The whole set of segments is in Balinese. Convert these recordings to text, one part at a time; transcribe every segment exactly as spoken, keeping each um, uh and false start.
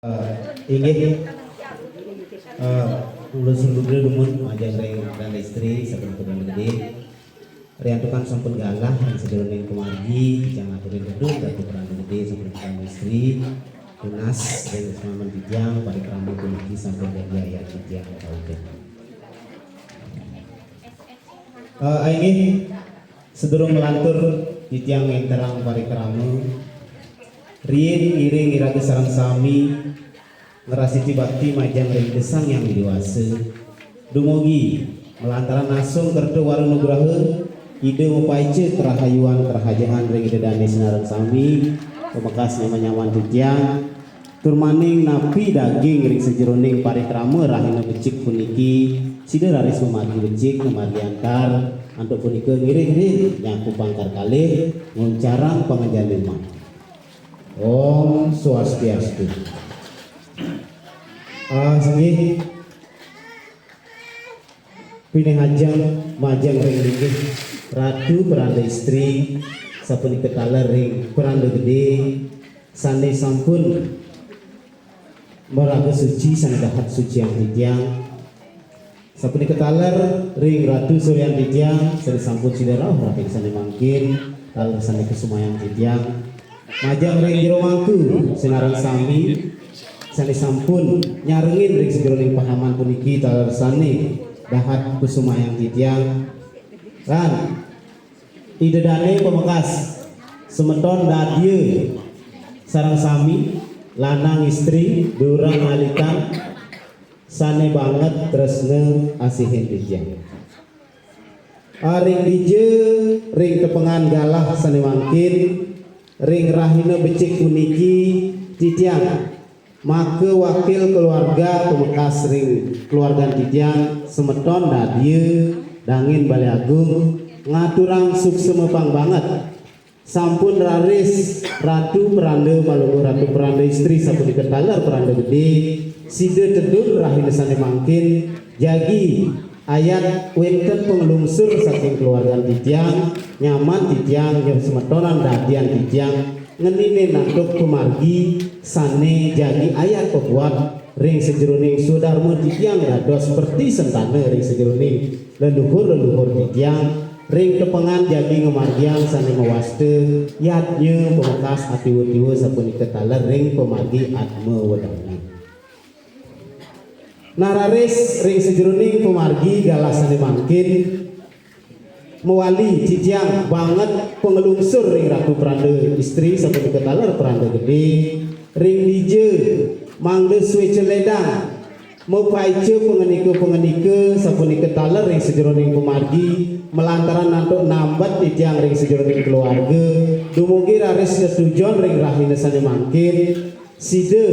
Eh, inggih, eh, kula sembadhi dumun majeng ring Ratu Istri sampun gedé. Riantukan sampun galah ring sajeroning pamargi, titiang aturin tedun Ratu Peranda Gedé sampun Ratu Istri, tunas ring sesamaning titiang, parikrama puniki sampun dadi ayat titiang kaucap. Eh, inggih, sadurung nglantur titiang ngénterang parikrama, riin ngiring iraga sareng sami ngrastiti bakti majeng ring Ida Sang Hyang Widhi Wasa. Dumugi malantaran asung kerta wara nugraha, Ida mapaica karahayuan karahajaan ring Ida dané sinareng sami, pamekas nyaman-nyaman titiang, tur maning napi daging ring sajeroning parikrama rahina becik puniki, sida raris mamargi becik, mamargi antar, antuk punika ngiring ring nyakupang kalih, nguncarang panganjali umat. Om Swastiastu. Ah, singgih. Pinih ajeng majeng ring linggih Ratu Peranda Istri, sapunika taler ring Peranda Gedé, sané sampun maraga suci, sané dahat suciang titiang. Sapunika taler ring Ratu Suryanti titiang, sané sampun sida rauh ring sané mangkin, taler sané kusumayang titiang. Majeng ring jero mangku, sinareng sami, sané sampun nyarengin ring sajeroning pahaman puniki, taler sané dahat kusumayang titiang. Lan Ida dané pamekas, semeton dadia sareng sami, lanang istri, durang alitan, sané banget tresna asihin titiang. Ah, ring dija, ring tepengan galah sané mangkin, ring rahina becik puniki, titiang maka wakil keluarga pamekas ring keluargan titiang, semeton dadia dangin Balé Agung, ngaturang suksma pang banget. Sampun raris Ratu Peranda, malungguh Ratu Peranda Istri, sapunika taler Peranda Gedé, sida tedun rahina sané mangkin, jagi ayat wénten panglungsur saking keluargan titiang, nyaman titiang, nyoh semetonan dadian titiang, ngeninin antuk pamargi sané jagi ayat pabuat ring sajeroning swadarma titiang dados perti sentana ring sajeroning leluhur-leluhur titiang, ring tepengan jagi ngamargiang sané mawasta yadnya pamekas atiwa-tiwa sapunika taler ring pamargi Atma Wedana. Nah, raris ring sajeroning pamargi galah sané mangkin, mawali titiang banget panglungsur ring Ratu Peranda Istri sapunika taler Peranda Gedé, ring dija mangda suéca ledang mapaica pangenika-pangenika sapunika taler ring sajeroning pamargi, malantaran antuk nambet titiang ring sajeroning keluarga, dumugi raris tetujon ring rahina sané mangkin, sida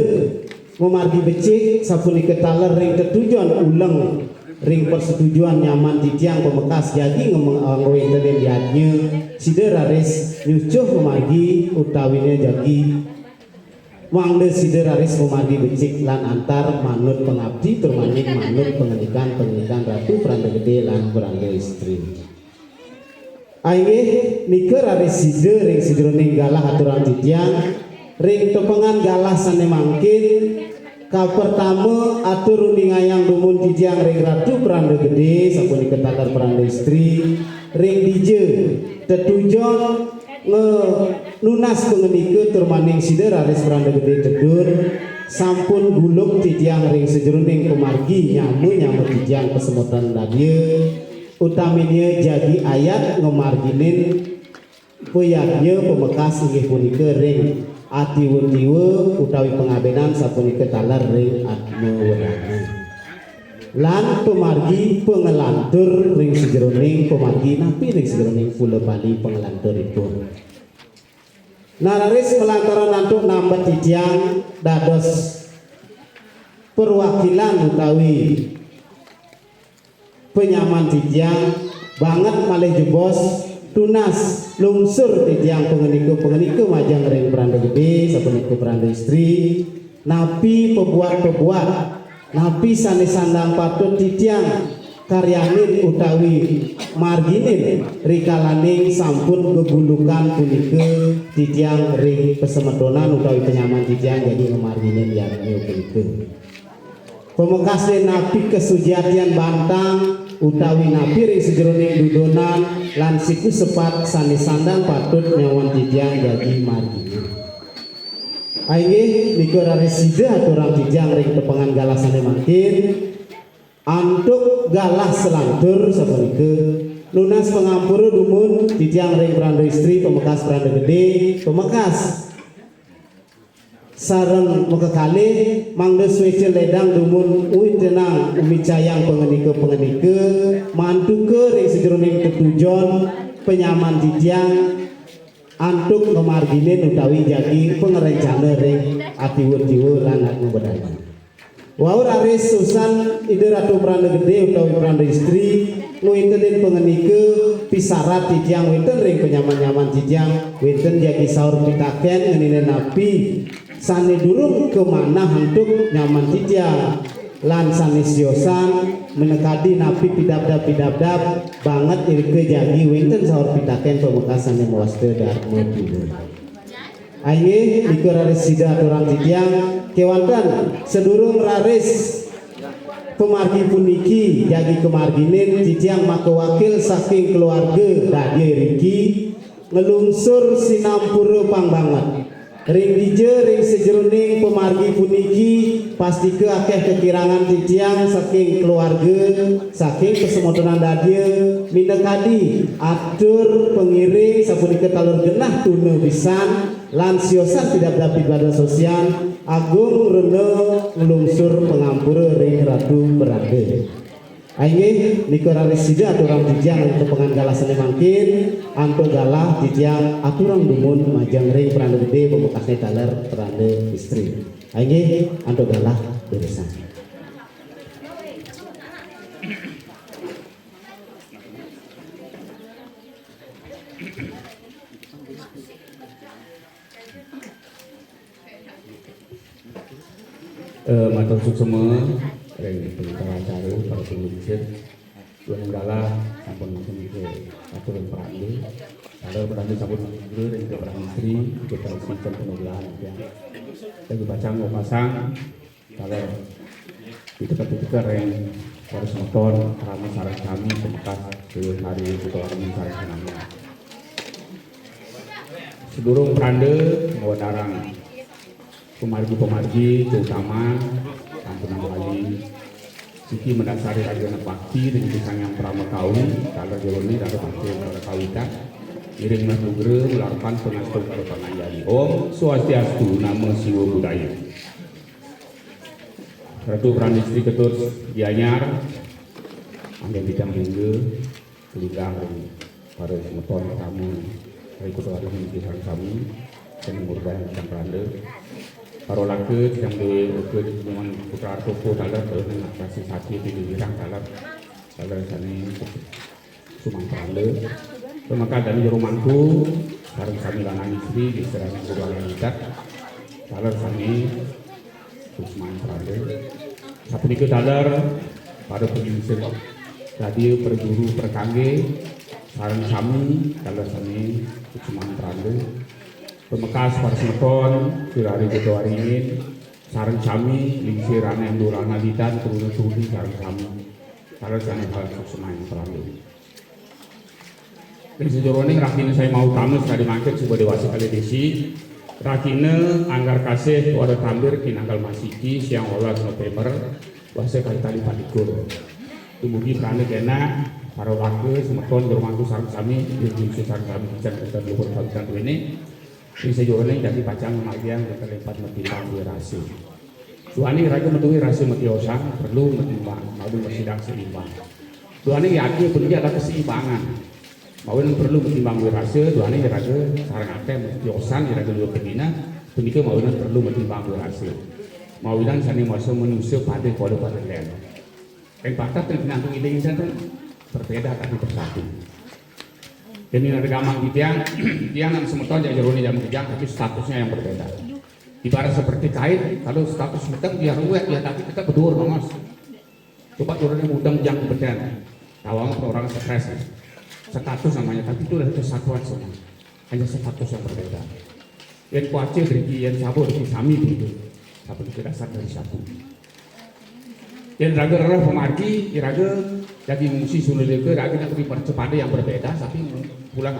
mamargi becik sapunika taler ring tetujon uleng ring persetujuan nyaman titiang pamekas jagi ngem-, ngwéntenin yadnya, sida raris nyucuh pamargi utawiné jagi mangda sida raris pamargi becik lan antar manut pangabdi tur manik manut pangandikan-pangandikan Ratu Peranda Gedé lan Peranda Istri. Inggih, nika raris sida ring sajeroning galah aturang titiang, ring tepengan galah sané mangkin, kapertama atur uningayang dumun titiang ring Ratu Peranda Gedé, sapunika taler Peranda Istri, ring dija tetujon nge-, nunas pangenika tur maning sida raris Peranda Gedé tedun, sampun guluk titiang ring sajeroning pamargi nyama-nyama titiang pasemeton dadia, utaminya jagi ayat ngamarginin payadnya pamekas inggih punika ring atiwa-tiwa utawi pangabénan sapunika taler ring Atma Wedana. Lan pamargi pangalantur ring sajeroning pamargi napi ring sajeroning pula Bali pangalanturipun. Nah, raris malantaran antuk nambet titiang dados perwakilan utawi panyaman titiang banget malih jebos tunas lungsur titiang pangenika-pangenika majeng ring Peranda Gedé, sapunika Peranda Istri, napi pabuat-pabuat, napi sané sandang patut titiang karyanin utawi marginin rikalaning sampun gegulukan punika titiang ring pasemetonan utawi panyaman titiang jagi ngamarginin yadnya punika. Pamekasne napi kasujatian bantang utawi napi ring sajeroning dudonan lan siku sepat sane sandang patut nyaman titiang jagi marginin. Inggih, nika raris sida aturang titiang ring tepengan galah sane mangkin. Antuk galah salantur sapunika, nunas pangampura dumun titiang ring pranda istri pamekas pranda gede, pamekas sareng makakalih mangda sueca ledang dumun uwitenang umicayang pangenika-pangenika mantuka ring sajeroning tetujon panyaman titiang antuk ngamarginin utawi jagi pangrencana ring atiwa-tiwa lan atma bedana. Wau raris usan Ida Ratu Pranda Gede utawi Pranda Istri ngwintenin pangenika pisarat titiang wenten ring panyaman-nyaman titiang wenten jagi saur pitaken ngeninin napi sane durung kamanah antuk nyaman titiang lan sane siosan minakadi napi pidabdab-pidabdab banget irika jagi wenten saur pitaken pamekas sane mawasta Darma Dina. Inggih, nika raris sida aturang titiang, kewanten sadurung raris pamargi puniki jagi kamarginin titiang makawakil saking keluarga dadia riki nglungsur sinampura pang banget. Ring dija ring sajeroning pamargi puniki pastika akeh kakirangan titiang saking keluarga, saking pasemeton dadia, minakadi atur pangiring sapunika taler genah tuna pisan lan siosan pidabdab pidabdab sosian agung rena nglungsur pangampura ring Ratu Berada. Inggih, nika raris sida aturang titiang ring tepengan galah sane mangkin, antuk galah titiang aturang dumun majeng ring pranda gede pamekasne taler pranda istri. Inggih, antuk galah durusang. Eh, matur suksma ring panitia acara, para panglicir. Duaning galah sampun punika atur ring pranda. Taler pranda sampun matur ring pranda istri, kita sincen penugrahan, ya. Lagi pacang ngopasang, taler diteker-teker ring para semeton, krama sareng sami, pamekas, Dewa Sari, Kuto Armin sareng sami. Sedurung pranda, ngawentarang pamargi-pamargi, kautaman, sampunang wali. Siki madasari ragane bakti ring Sang Hyang Parama Kawi, taler jerone, taler bakti, taler kawitan. Ngiring manugra, malarpan pangastu karo panganjali. Om Swastiastu, Namo Siwa Budaya. Ratu Prandistri Ketut Gianyar, anggen titiang lingga, lingga ring para semeton tamu ring Kuto Agung niki sareng sami, sing murdayan titiang pranda. Para laka titiang duwe uga cuman putra artopo taler, taler ning kasih sati di wirang taler, taler sane sumantranda. Pemekadane jero mangku, sareng sami lanang istri, di sareng guru alam idat, taler sami sumantranda. Sapunika taler para panglingsir, dadi perguru perkangge, sareng sami, taler sami sumantranda. Pemekas para semeton, sira ring Kuto Aringin, sareng sami, lingsir anak durana ditan, truna truni, sareng sami. Taler sami hal suksma yang terlalu. Ring sajeroning rahina sami mautama sakadi mangkin suba dewasa kalih desi, rahina anggar kasih wara tambir kinanggal masiki siang welas November, wasa kalih tali patlikur. Dumugi pranda genah, para warga, semeton, jero mangku sareng sami, dirjinsu sareng sami, kican kita dulur kawitan duene. Ring sajeroning jagi pacang ngamargiang wenten ring pat matimbang duwe rasa. Duaning iraga maduwe rasa matiosan, perlu matimbang, mawi masidang seimbang. Duaning yadnya puniki adalah keseimbangan. Mawinan perlu matimbang duwe rasa, duaning iraga sareng akeh matiosan, iraga luwih pemina, punika mawinan perlu matimbang duwe rasa. Mawinan sane masa manusa pada pada pada len. Ring pateh ring pinantu ngiling ten berbeda tapi bersatu. Yen ring gaman titiang, titiang nang semeton jak jerone jam kejang, tapi statusnya yang berbeda. Ibarat seperti kain, kalau status hitam dia ruwet, ya tapi tetap bedur, nongos. Coba turunnya mudeng yang kemudian tawang orang stres ya. Status namanya, tapi itu adalah kesatuan semua. Hanya status yang berbeda. Yang kuace driki, yang sabo driki sami begitu. Sabo itu dasar dari satu. Yang raga rereh pemargi, iraga jadi ngungsi suluh ke raga yang lebih percepade yang berbeda, tapi pulang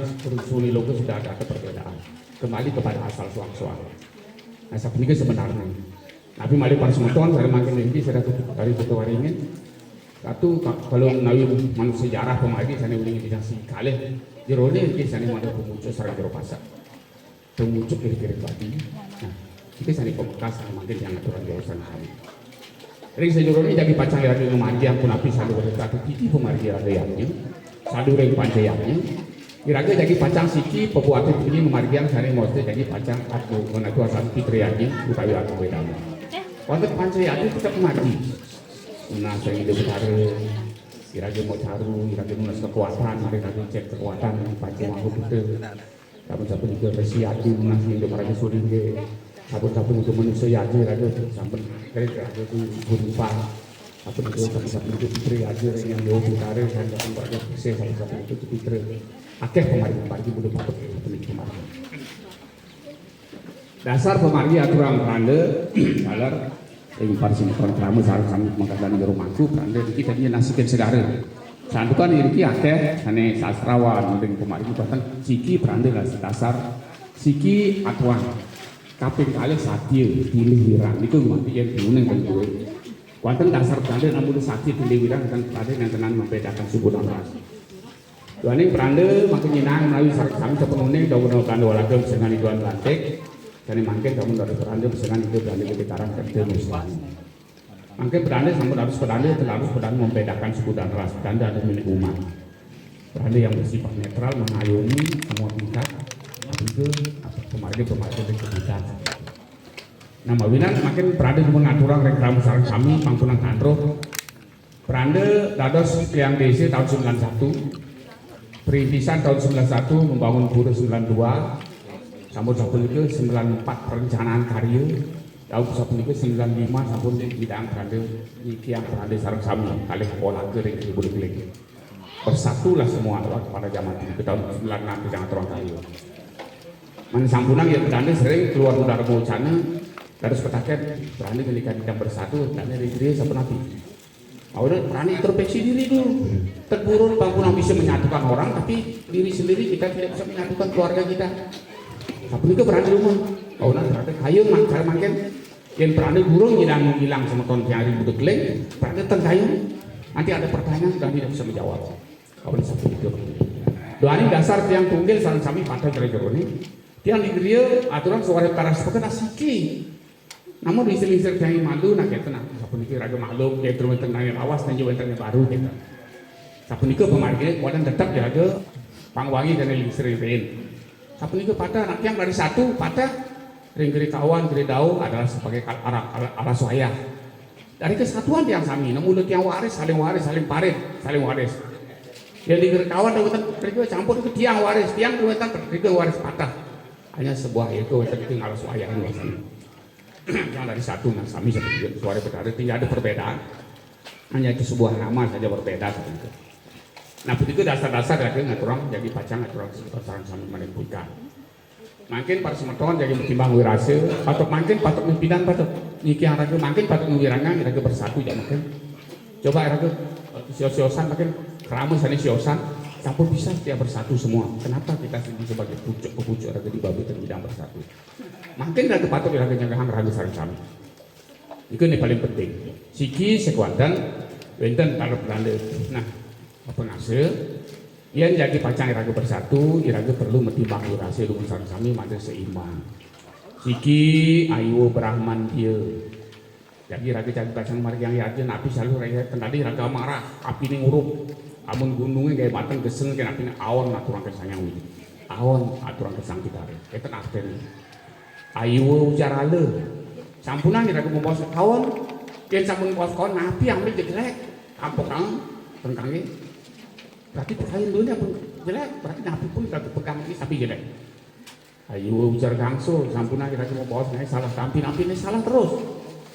suluh ke sudah ada perbedaan. Kembali kepada asal suang-suang. Nah, sapunika sebenarnya. Tapi malih para semeton, sare mangkin niki sira dari Kota Waringin. Satu ka-, kalau menawi manut sejarah pemargi sane uling di sasi kalih jerone niki sane manut pemucuk sareng jero pasek. Pemucuk kiri-kiri tadi. Nah, iki sane pemekas sane mangkin yang aturan jero sane kami. Ring sajerone jagi pacang iraga ngamargi ampun api saluwung ratu titi pemargi raga yadnya, saluwung panca yadnya. Iraga jagi pacang siki pebuate punyi ngamargiang sane moste jagi pacang atu menatu asal pitri yadnya utawi atu wedana. Wonten panca yadnya tetep margi. Nah, sing hidup utara, iraga mau caru, iraga nunas kekuatan, iraga cek kekuatan, panca mangku kita. Sampun-sampun juga Resi Adi Mas Indo Praja Suringge. Sampun-sampun juga manusia yaji raga sampun kering raga tu berubah. Sampun juga sampun-sampun juga putri aja yang jauh putare dan sampun raga bersih sampun-sampun juga putri. Akeh kemari-kemari boleh patut kemari. Dasar pemargi aturang pranda, taler ing parsimukan krama sareng sami pamekasan jero mangku pranda niki dadi nasikin segara. Santukan iriki akeh sane sastrawan ring pemargi wonten siki pranda dasar siki atuan. Kaping kalih satya pilih wirang niku mati yen dumunung teng duwe. Wonten dasar pranda namung satya pilih wirang dan pranda yang tenan membedakan suku dan ras. Duaning pranda mangkin nyinahang menawi sareng sami sapununing dawuh pranda walaga pisengan iduan lantik. Jane mangkin sampun dados pranda pisengan idup pranda kepikarang kerja muslim. Mangkin pranda sampun dados pranda, dados pranda membedakan suku dan ras, pranda ada milik umat. Pranda yang bersifat netral, mengayomi semua tingkat, juga pemargi-pemargi dan kebutuhan. Nah, mawinan mangkin pranda mengaturang rekrama sareng sami pangpunang tantro. Pranda dados tiang D C tahun sembilan satu, perintisan tahun sembilan satu, membangun pura sembilan dua, sampun sapunika sembilan empat perencanaan karya, tahun sapunika sembilan lima sampun bidang pranda, niki yang pranda sareng sami kalih pola kering ibu keling. Bersatulah semua pada zaman itu tahun sembilan enam di Jakarta Raya. Men sampunang ya pranda sering keluar Dharma Wacana, harus petaken pranda ketika kita bersatu, pranda dari diri sampun napi. Awalnya pranda introspeksi diri dulu. Teguran bangku bisa menyatukan orang, tapi diri sendiri kita tidak bisa menyatukan keluarga kita. Tapi itu pranda rumah. Awalnya pranda kayu mangkal mangkin. Yang pranda burung hilang hilang semeton tiang ribu dekling, pranda tengkayu. Nanti ada pertanyaan dan tidak bisa menjawab. Awalnya satu itu. Doaning dasar tiang tunggil sareng sami pada gereja ini. Tiang di gereja aturan suara taras pekan asiki. Namun di selisir tiang malu nak kita nak. Sapuniki raga malu, kita terus tentang lawas dan juga tentang baru kita. Sapunika pemargi, kemudian tetap jaga pangwangi dan lingsir yang lain. Sapunika patah, nak tiang dari satu patah, ring geri kawan, geri dau adalah sebagai kal-, ara-, ara-, alas wayah. Dari kesatuan tiang sami, nemu tiang waris, saling waris, saling parit, saling waris. Yang di geri kawan, wonten keluarga campur itu tiang waris, tiang wonten keluarga waris patah. Hanya sebuah itu wonten itu alas wayah yang dari satu nah sami seperti suara berkata tidak ada perbedaan. Hanya itu sebuah nama saja berbeda seperti itu. Nah, begitu dasar-dasar lagi ngaturang jadi pacang ngaturang sareng sami menentukan. Mangkin para semeton jadi timbang wirase, patut mangkin patut pimpinan patut niki yang raga mangkin patut ngewirangan raga bersatu ya mungkin. Coba raga sio-siosan mungkin kerama sana siosan, sampun bisa dia bersatu semua. Kenapa kita sendiri sebagai pucuk pepucuk raga di babi dan bidang bersatu? Mangkin raga patut raga nyegahang raga sareng sami. Iku ini paling penting. Siki sekuatan wenten para pelanda. Nah, apa nase? Yang jadi pacang raga bersatu, iraga perlu metimbang wirase dengan sareng sami mada seimbang. Siki ayu Brahman dia. Jadi raga jadi pacang margi yang yakin napi selalu raga kendali raga marah, api ini ngurup. Amun gunungnya gaya batang geseng ke napi awan aturan kesang yang widi. Awan aturan kesang kita. Itu artinya. Ayu ujar ala. Sampunan iraga membawa sekawan. Yang sampun membawa sekawan napi ambil jelek. Kampung kang tengkangnya. Berarti pekain dulu pun jelek. Berarti napi pun iraga pegang ini tapi jelek. Ayu ujar gangsul. Sampunan iraga membawa naik salah tampi napi ini salah terus.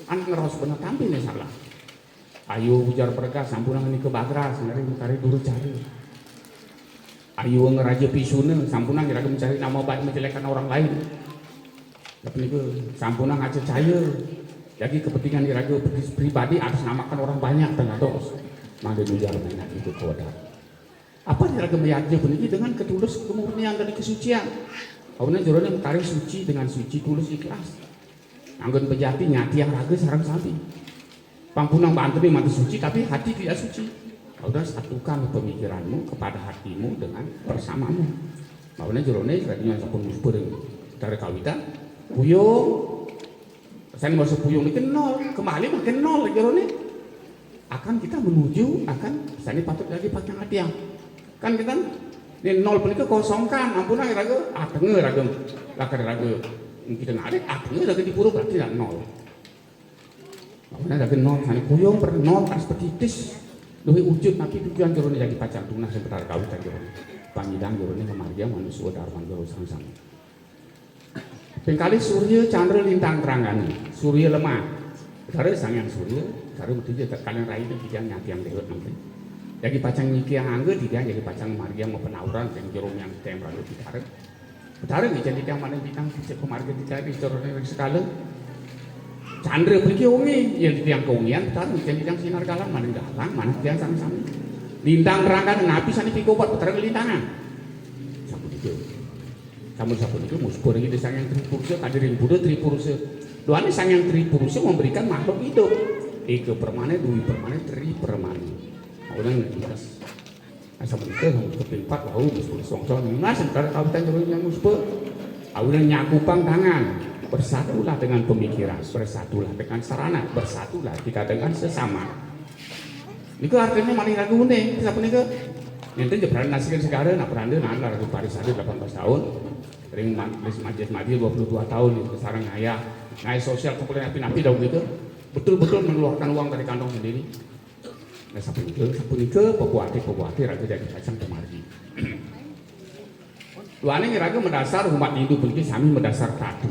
Anak ngeros benar tampi ini salah. Ayo ujar pergas, sampunang nika bagras, nari mencari duru cara. Ayo ngeraja pisuna, sampunang iraga mencari nama baik, menjelekkan orang lain. Tapi nika sampunang aja caya. Jadi kepentingan iraga pri-, pribadi atas namakan orang banyak, tengah tos. Mangga ujar menak itu kawadah. Apa iraga mayadnya puniki dengan ketulus, kemurnian dan kesucian. Auna jerone mencari suci dengan suci, tulus, ikhlas. Anggon pejati nyatiang raga sareng sami. Pang punang bantene mati suci, tapi hati tidak suci. Udah satukan pemikiranmu kepada hatimu dengan bersamamu. Makanya jerone tadinya sampun muspur ring Betara Kawitan, puyung. Sane masa puyung niki nol, kembali makin nol jerone. Akan kita menuju akan sane patut lagi pakai atiang. Kan kita ini nol punika kosongkan, ampun raga, atenge raga, lakar raga. Kita narik, atenge raga di pura berarti dah nol. Mana lagi nol, sane kuyung per nol, kas petitis. Duwe wujud, tapi tujuan jerone jadi pacang tunas sing Betara Kawitan jerone. Panyidang jerone ngamargiang manusa dharma jero sang-sang. Ping kalih surya, candra, lintang, teranggane. Surya lemah. Betara Sang Hyang Surya, Betara Betara kalih raine titiang nyatiang dewek mangkin. Jadi pacang nyikiang angga, titiang jadi pacang margiang mapenauran, sing jero miang titiang raga Betara. Betara nggih, jan titiang manah bintang sisik pamargi titiang ing carane ring sekala. Candra puniki wengi, yen titiang kewengian, Betara nggih, jan titiang sinar galang, manah galang, manah titiang sami-sami. Lintang terangkan, napi sane pikobat, Betara kelintangan. Sapunika. Sampun sapunika, muspur ring Sang Hyang Tripurusa, kadi ring Buddha Tripurusa. Doane Sang Hyang Tripurusa memberikan makhluk hidup. Eka permane, dwi permane, tri permane. Ora ngelintas. Nah, sapunika, sampun kaping pat, wau, muspur songso, nunas, sementara kawitan jero nyang muspur. Awinan nyakupang tangan. Bersatulah dengan pemikiran, bersatulah dengan sarana, bersatulah kita dengan sesama. Niku artine malih ragu uning, sapunika. Nenten jebran nasikan segara, nak beranda, nah, ragu parisada delapan belas tahun. Ring ma-, Majelis Madya dua puluh dua tahun, niku sareng ngayah. Ngayah sosial, kumpulin napi-napi dawuh niku. Betul-betul mengeluarkan uang dari kantong sendiri. Nah, sapunika, sapunika, pepuati, pepuati, raga jadi pacang pamargi. Duaning raga madasar umat Hindu puniki sami madasar tatu.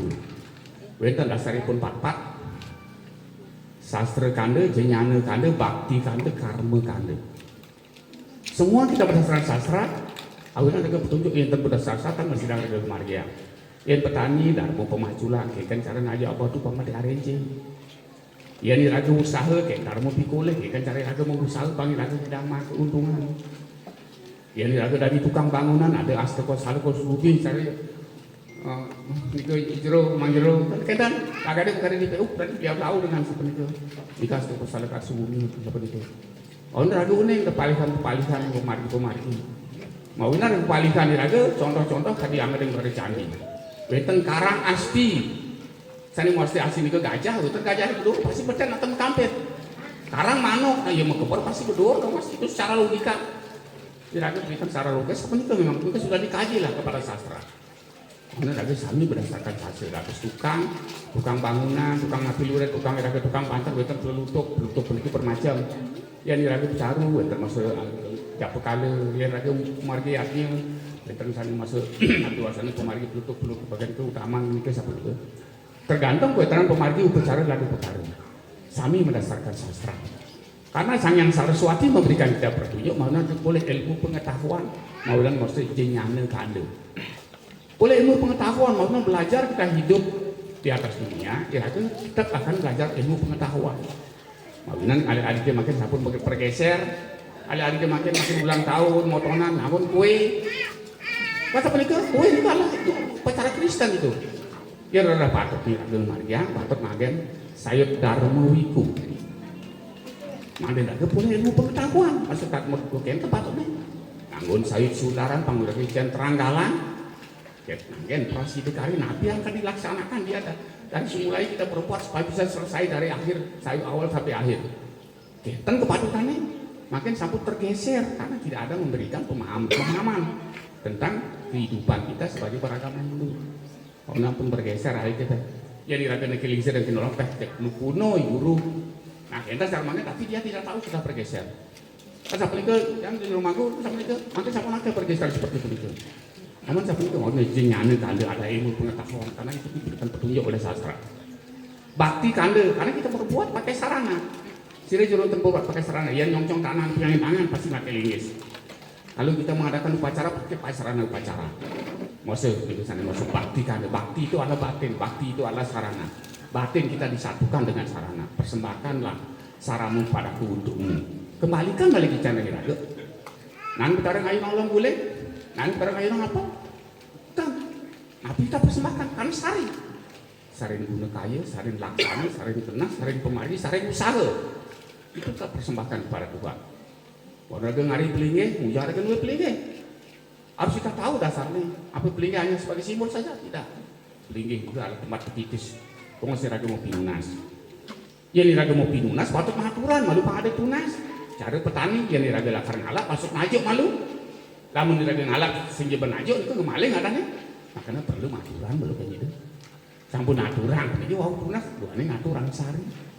Wenten dasaripun patpat. Sastra kanda, jnana kanda, bakti kanda, karma kanda. Semua kita berdasarkan sastra, awinan ada petunjuk yang berdasar sastra, kan masih ada kemargian. Yang petani, dharma pamaculan, kan cara ngajak apa tu pamati arenci. Yen iraga usaha, kek dharma pikolih, kek kan cara iraga mengusaha, pang iraga nyidang keuntungan. Yen iraga dadi tukang bangunan, ada astaka salaka subumi, cara, eh, nika jero, manjero, kan kedan, kagak ada, kagak ada di P U, berarti dia tahu dengan seperti itu. Nika astaka salaka subumi, seperti itu. Oh, iraga uning, kepalihan-kepalihan, pemargi-pemargi. Mau iraga kepalihan iraga, contoh-contoh tadi anggading pada candi. Wenten karang asti, sane mesti asli nika gajah, wenten gajah itu pasti pecah atau mekampit. Karang manuk, nah, ya mekebor pasti bedor dong, Mas. Itu secara logika. Iraga berita secara logis, apa nika memang nika sudah dikaji lah kepada sastra. Karena iraga sami berdasarkan sastra. Iraga tukang, tukang bangunan, tukang napi lurit, tukang iraga, tukang banter, wenten pelutuk, pelutuk puniki bermacam. Yen iraga pecaru, wenten masa, eh, japakala, yen iraga margi yadnya, wenten sane masa, atuasane pemargi pelutuk, pelutuk bagian keutamaan nika sapunika. Tergantung kawéntenan pamargi upacara lan upakara. Sami mendasarkan sastra. Karena Sang Hyang Saraswati memberikan kita petunjuk, mawinan boleh ilmu pengetahuan, mawinan maksud jnana kanda. Boleh ilmu pengetahuan, mawinan belajar kita hidup di atas dunia, ya itu tetap akan belajar ilmu pengetahuan. Mawinan adik-adik makin sampun makin bergeser, adik-adik makin makin ulang tahun, motonan, namun kue. Kata mereka, kue itu adalah itu upacara Kristen itu. Ya rada patut nih, Raden Margiang, patut magen sayut Dharma Wiku. Magen raga boleh ilmu pengetahuan, maksud kat mergo kente patut nih. Nganggon sayut sularan, pangulaki jen teranggalan. Ya, magen prasida kari nabi yang akan dilaksanakan dia ada. Dari semulai kita berbuat supaya bisa selesai dari akhir, sayut awal sampai akhir. Kenten kepatutannya makin sampun tergeser karena tidak ada memberikan pemaham, pemahaman tentang kehidupan kita sebagai beragama Hindu. Kalau pun bergeser aja kita. Ya di raga negeri lingsir dan kinolok teh cek lukuno guru. Nah, kita sekarang tapi dia tidak tahu sudah bergeser. Kan sampai ke yang di rumahku sampai ke nanti sama lagi bergeser seperti itu. Namun sampai itu mau jnana kanda ada ilmu pengetahuan karena itu diberikan petunjuk oleh sastra. Bakti kanda karena kita berbuat pakai sarana. Sira juru tempur pakai sarana, yén nyongcong tanah, pegang tangan, pasti pakai linggis. Kalau kita mengadakan upacara, pakai sarana upacara. Maksud, itu sana maksud bakti kan, bakti itu adalah batin, bakti itu adalah sarana. Batin kita disatukan dengan sarana. Persembahkanlah saramu padaku untukmu. Kembalikan balik ke cana iraga. Nan betara ngayu nolong boleh, nan betara ngayu apa? Kan, tapi kita persembahkan, kan sari. Saring guna kaya, saring laksana, saring genah, saring pamargi, saring usaha. Itu kita persembahkan kepada Tuhan. Wong raga ngari pelinggih, mujang raga nulis pelinggih. Harus kita tahu dasarnya. Apa pelinggih hanya sebagai simbol saja? Tidak. Pelinggih juga adalah tempat petitis. Pokoknya si raga mau pinunas. Yén iraga mau pinunas, patut maturan, malu pang ada tunas. Cara petani, yén iraga lakar ngalap, patut ngajuk malu. Lamun iraga ngalap, sing ja benajuk, itu ngemaling adanya. Makanya perlu maturan, malu kayak gitu. Sampun aturan, ini wau tunas, duane ngaturang sari.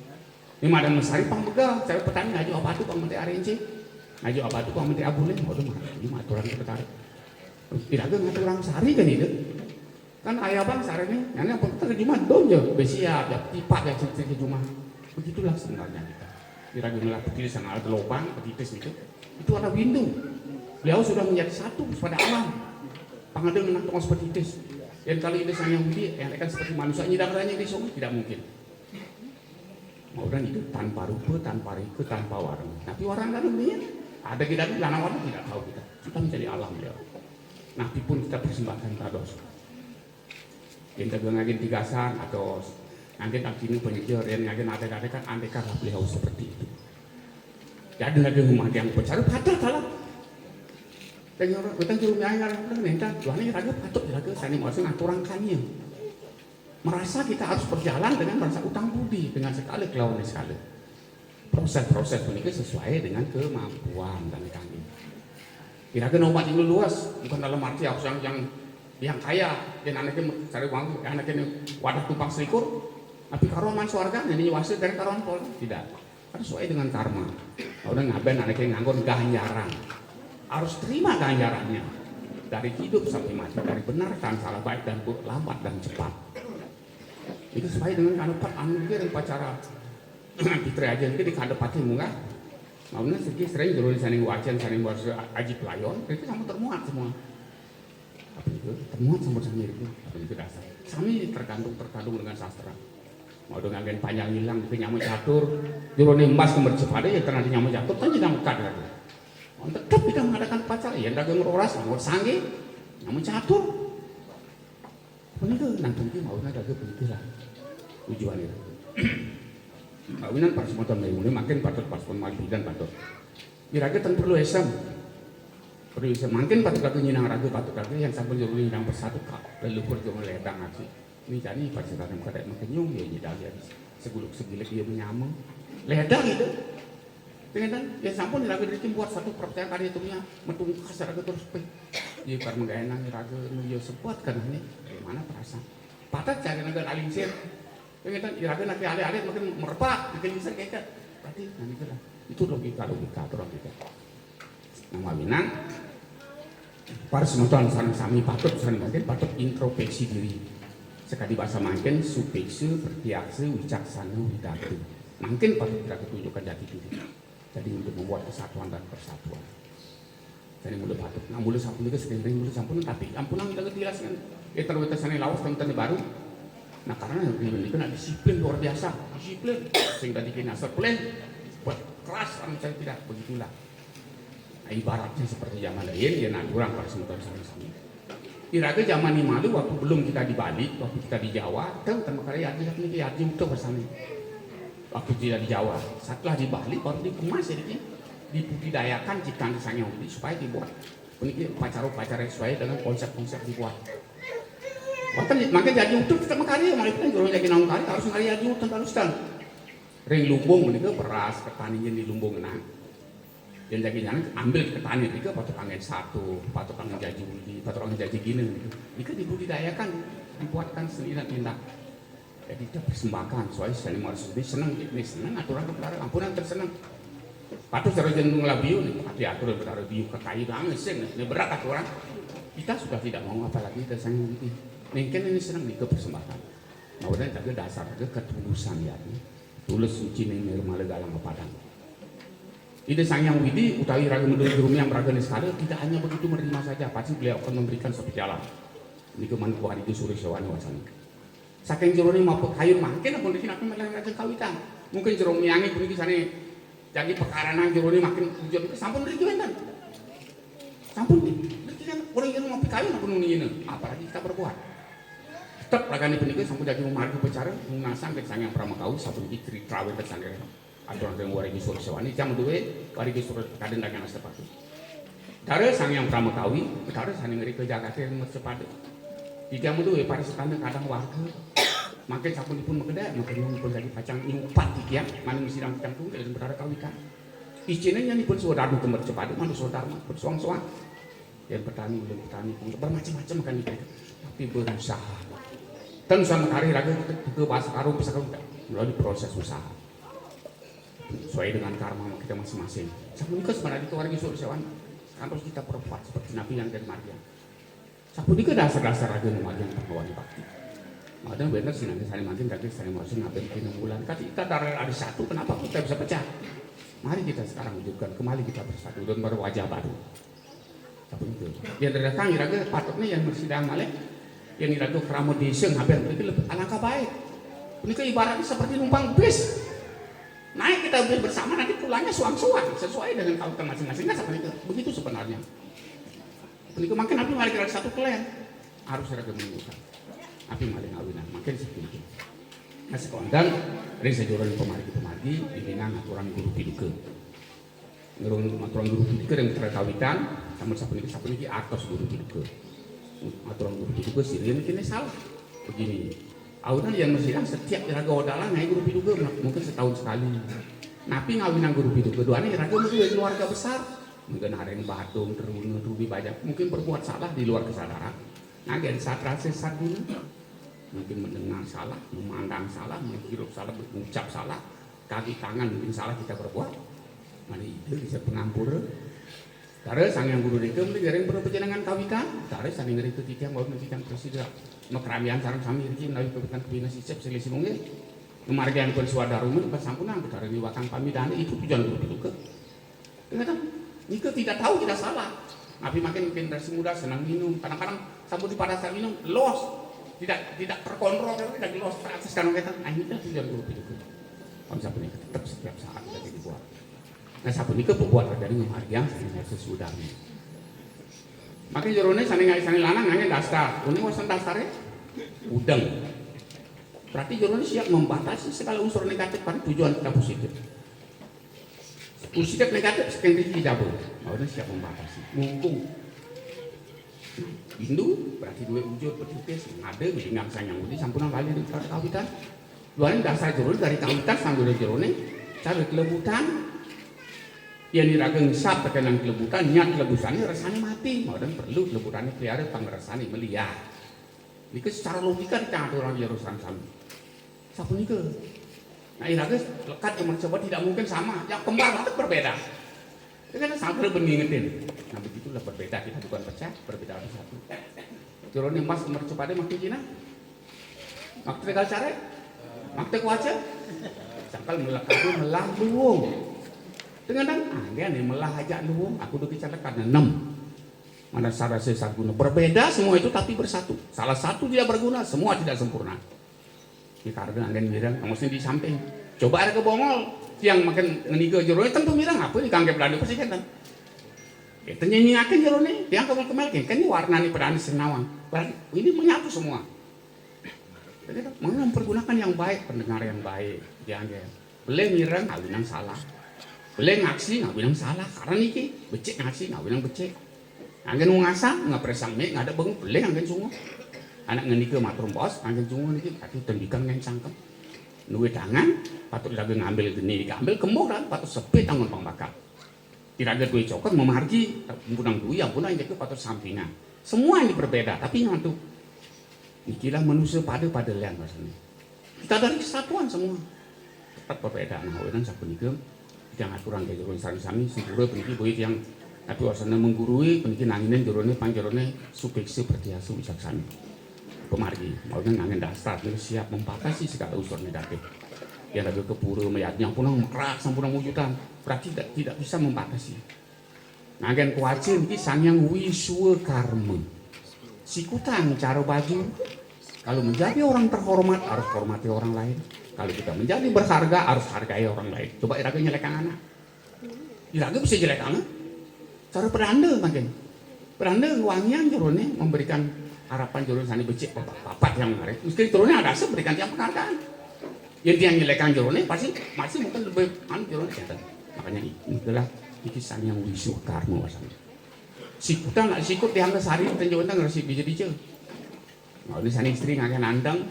Ini madan mesari pang begal, cara petani ngajuk apa tuh pang menti arinci. Ngajuk apa tuh pang menti abule, mau tuh mah, ini maturan ke petani. Iraga ngaturang sari kan itu. Kan ayah bang sarene, yang penting ke jumah dom je, besiap, ya tipak ya cerita ke jumah. Begitulah sebenarnya kita. Iraga ngelah petitis yang ada lubang, petitis itu, itu ada windu. Beliau sudah menjadi satu pada alam. Pang ada ngenah tongos petitis. Dan kalau ini sang yang budi, yang akan seperti manusia nyidang ranya di sungai, tidak mungkin. Mau orang itu tanpa rupa, tanpa rika, tanpa warna. Tapi warna dalam dia ada kita di warna tidak tahu kita. Kita menjadi alam dia. Nah, pipun kita persembahkan tados. Yang dagang ngagen tigasan atau ngagen tak kini penyejar, yang ngagen ada-ada kan andekan lah beliau seperti itu. Jadi lagi rumah yang pacara patah kalah. Tengok orang, kita juru nyai ngarang, minta, Tuhan ini raga patut, raga sani mau ngaturang kanya. Merasa kita harus berjalan dengan merasa utang budi dengan segala kelawan segala. Proses-proses menikah sesuai dengan kemampuan dan kami. Iraga nomor yang luas, bukan dalam arti harus yang, yang, yang kaya, yang anaknya cari uang, anaknya wadah tumpang selikur, tapi karuan man suarga, ini wasit dari karuan pol, tidak. Harus sesuai dengan karma. Udah ngaben anaknya nganggur ganjaran. Harus terima ganjarannya. Dari hidup sampai mati, dari benar dan salah, baik dan buruk, lambat dan cepat. Itu sesuai dengan kanupat anu dia dan pacara. Fitri aja mungkin di kada pati munggah. Mauna segi sering juru saning wacan, saning bahasa aji pelayon, itu sama termuat semua. Apa itu? Termuat sama sami itu. Apa itu dasar? Sami terkandung, terkandung dengan sastra. Mau dengan gen panjang hilang, itu nyamu catur. Juru emas nomor cepada ya karena nyamu catur, kan tidak mengkat lagi. Tetap kita mengadakan pacara, ya dagang roras, nomor sanggih, nyamu catur. Punika nang penting mauna raga punika lah. Tujuan itu. Kawinan para semeton mengune makin patut, para semeton malih pidan patut. Iraga ten perlu esem. Perlu esem. Makin patut raga nyinang raga, patut raga yang sampun juru nyinang bersatu ka leluhur juru ledang aji. Ini jani pacitan yang kadek makenyung ya nyidang ya seguluk segilik ya menyama. Ledang itu. Dengan ya sampun iraga diri buat satu percaya kali itu nya metungkas raga terus pe. Ya karena gak enak raga nu ya sebuat kan ini. Bagaimana perasaan? Patah cari raga alingsir. Pengetan iraga nanti alih-alih makin merepak, makin bisa keket. Berarti nah, itulah. Itu logika-logika, itu logika. Nah, mawinan para semeton sareng sami patut, sareng mungkin patut introspeksi diri. Sekadi bahasa mangkin supiksa, pratiaksa, wicaksana, widagdha. Mangkin patut kita tunjukkan jati diri. Jadi untuk membuat kesatuan dan persatuan. Jadi mula patut. Nah, mula sampun itu sering mula sampun, tapi ampun yang kita jelaskan. Eh, terus kita sana lawas teman-teman baru. Nah, karena yang ini kan disiplin luar biasa, disiplin. Sing tadi kena sepeleh, buat keras, anu saya tidak begitulah. Nah, ibaratnya seperti zaman lain, ya nah, kurang para semeton sami-sami. Iraga zaman ini malu waktu belum kita di Bali, waktu kita di Jawa, tahu kan makanya yaji yaji yaji utuh bersama. Waktu kita di Jawa, setelah di Bali baru dikemas ya ini, dibudidayakan ciptaan Sang Hyang Widhi supaya dibuat. Ini upacara-upacara sesuai dengan konsep-konsep dibuat. Waktu makin yaji utuh tetap makarya, malah kita juru yaji naung karya harus ngari yaji utuh terus kan. Ring lumbung menika beras petani di lumbung nah. Yang jadi jangan ambil petani nika patut angin satu, patut angin jaji uli, patut angin jaji gina nika. Nika dibudidayakan, dibuatkan seni dan tindak. Jadi kita persembahkan, soalnya seni harus ini senang, ini senang aturan perkara, ampunan tersenang. Patut cara jeneng ngelabiu nih, tapi aturan perkara biu ke kayu doang sing, ini berat aturan. Kita sudah tidak mau apalagi kita sayang gitu. Mungkin ini senang nih ke persembahan. Nah, udah jaga dasar jaga ketulusan ya. Tulus suci ning nirmala galang pepadang. Ida Sang Hyang Widi utawi Raga Medul Jrumiang Raga Niskala tidak hanya begitu menerima saja, pasti beliau akan memberikan satu jalan. Niku manut Warija Sura Sewana wasana. Saking jerone mapekayun mangkin ampun niki napi meleh lajeng kawitan. Mungkin jero miange puniki sane jagi pekaranan jerone makin wujud sampun niki wenten. Sampun niki kan orang yang mapekayun ampun niki. Apalagi kita berbuat. Tetep ragane puniki sampun dadi margi pecara, ngunasang ring Sang Hyang Pramakawi, sapuniki cerita wenten sangkene. Aturang ring Warigi Sura Sewana, jam duwe Warigi Sura Kadendang yang Astapati. Dara Sang Hyang Pramakawi, Betara sane ngrika jagate ring mercapada. Titiang duwe parisetana kadang warga. Mangkin sampun dipun makedek, mangkin nyuwun dipun dadi pacang nyupat titiang, mani misi ring titiang tunggal ring Betara kawitan. Isine nyanipun swadarma ring mercapada, manut swadarma, bersuang-suang. Yen petani, yen petani pun bermacam-macam kan itu. Tapi berusaha. Ten sama kari raga kita juga bahasa karo bisa karo melalui proses usaha. Sesuai dengan karma kita masing-masing. Sapunika sebenarnya itu orang Sura Sewana. Harus kita perbuat seperti Nabi yang dari Maria. Sapunika dasar-dasar raga Maria yang perkawani bakti. Maka benar sih nanti saling makin tapi saling masing ngapain kena bulan. Kata kita darah ada satu, kenapa kita bisa pecah? Mari kita sekarang wujudkan kembali kita bersatu dan berwajah baru. Sapunika. Yen dateng iraga patutne yen mresidayang malih. Yen iraga krama desa ngaben mriki lebih alangkah baik. Punika ibaratnya seperti numpang bis. Naik kita bis bersama, nanti pulangnya suang-suang sesuai dengan kawasan masing-masing. Kan sapunika. Begitu sebenarnya. Punika mangkin napi malih kira satu kelen. Harus iraga menimbulkan. Napi malih ngawinan. Mangkin seperti itu. Nah, sekonten ring sajeroning pamargi-pamargi, dingin ngaturang guru piduka. Ngrung maturang guru piduka ring Betara kawitan, sampun sapuniki, sapuniki artos guru piduka. Maturang guru piduka sira niki salah. Begini, awinan yen mresidayang setiap iraga odalan ngae guru piduka, mungkin setahun sekali. Napi ngawinang guru piduka? Duane iraga mungkin keluarga besar. Mungkin areng Badung, Truna, Truni banyak. Mungkin berbuat salah di luar kesadaran. Nganggen satrase sadguna. Mungkin mendengar salah, memandang salah, menghirup salah, mengucap salah, kaki tangan mungkin salah kita berbuat. Mana ida bisa pengampura. Tara Sang Hyang Guru Deka mriki ngiring para panjenengan kawitan, tara sane ngrika titiang wau titiang prasida makramian sareng sami niki menawi kawitan kepinasisip silih sinunggil. Ngamargiang pun swadarma, pas sampunang betara niwakang pamidane, itu tujuan guru piduka. Kadang-kadang nika tidak tahu, tidak salah. Napi makin generasi muda senang minum. Kadang-kadang sampun di pada saya minum, los. Tidak tidak terkontrol, tidak los ke atas kadang-kadang. Nah, ini kan tujuan guru piduka. Kalau sapunika tetap setiap saat kita dibuat. Nah, sapunika pebuat dari menghargai sesudah ini. Maka jerone sane ngai sane lanang ngai dasar. Ini wasan dasare udeng. Berarti jerone siap membatasi segala unsur negatif pada tujuan kita positif. Positif negatif saking riki dapur. Maunya siap membatasi. Ngungkung. Indu berarti duwe wujud petutis, ngade ngingang sanyang udi sampunang kali di kawitan. Duane dasar jerone dari kawitan sang guru jerone cara kelebutan. Yen iraga ngisap tekenan kelebutan, niat kelebusane rasane mati. Maudan perlu kelebutane pelihara pangresane melihat. Nika secara logika dikang aturang ya urusan sami. Sapunika. Nah, iraga lekat yang mencoba tidak mungkin sama. Yang kembar banget berbeda. Itu kan sambil ben ngingetin. Nah, begitulah berbeda kita bukan pecah, berbeda bersatu. Jerone Mas mercepade makin Cina. Makte tegal care. Makte kuaca. Sangkal melekat melah luwung. Dengan anggen melah aja luwung. Aku udah kecelekan enam. Mana sarase sarguna berbeda semua itu tapi bersatu. Salah satu tidak berguna, semua tidak sempurna. Ini karena anggen mireng, mesti di samping. Coba ada ke Bongol, yang makin ngeniga jerone tentu mireng apa ini kangge Belanda pasti kan. Ya, tenyanyiaken jerone, yang kemel-kemel kan ini warnane pedane sing nawang. Berarti ini menyatu semua. Jadi, mau mempergunakan yang baik, pendengar yang baik, ya anggen. Boleh mireng ngawinang salah. Boleh ngaksi ngawinang salah. Karena niki becik ngaksi ngawinang becik. Anggen wong asang ngapresang mik ngadep bengi boleh anggen sungu. Anak ngenika matur bos anggen sungu niki kaki tendikan ngen sangkem. Nuwe tangan patut lagi ngambil geni, ngambil kembo kan patut sepi tangun pang bakal. Tidak ada duwe cokot memargi, punang duwe ampun aja ke patut sampingan. Semua ini berbeda, tapi nyatu. Ikilah manusia pada pada lian rasanya. Kita dari kesatuan semua. Tetap berbeda. Nah, wetan sapunika yang aturan dari guru sami-sami sempurna puniki boyo yang tapi wasana menggurui puniki nanginen jerone pangjerone supiksi pertiasu wicaksana. Pemargi, mau nangin dasar siap membatasi segala unsur negatif. Yang lagi ke pura mayadnya punang mekerak sampunang wujudan. Berarti tidak, tidak bisa membatasi. Nah, gen kuaci niki Sang Hyang Wiswakarma. Sikutang cara baju. Kalau menjadi orang terhormat, harus hormati orang lain. Kalau kita menjadi berharga, harus hargai orang lain. Coba iraga nyelekang anak. Iraga bisa nyelekang, eh? Cara peranda makin. Peranda wangian jerone memberikan harapan jerone sani becik papat, papat yang menarik. Mesti jerone ada berikan tiang penghargaan. Yang tiang nyelekang jerone pasti masih mungkin lebih anu jerone. Makanya itulah iki Sang Hyang Wiswakarma wasana. Sikutan nak sikut tiang sari tenjo enteng resi bija dija. Mau ini sani istri ngangge nanteng.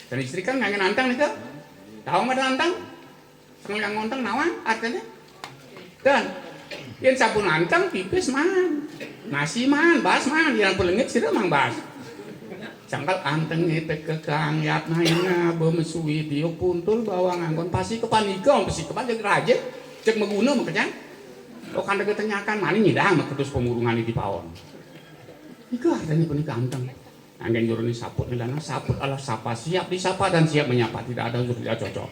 Sani istri kan ngangge nanteng nih, Kak. Tahu nggak nanteng? Sing ngonteng nawang artinya? Dan yen sampun anteng pipis man. Nasi man, bas man, yen ampun lengit sira mang bas. Sangkal anteng ngepek ke kang yatna ina bemesuwi dia puntul bawang anggon pasti kepanika pasti kepan jadi raja cek meguna makanya. Oh kan deket tenyakan mani nyidang meketus pemurungan di pawon. Iku artinya punika anteng. Anggen juruni saput nilana saput Allah sapa siap disapa dan siap menyapa tidak ada untuk tidak cocok.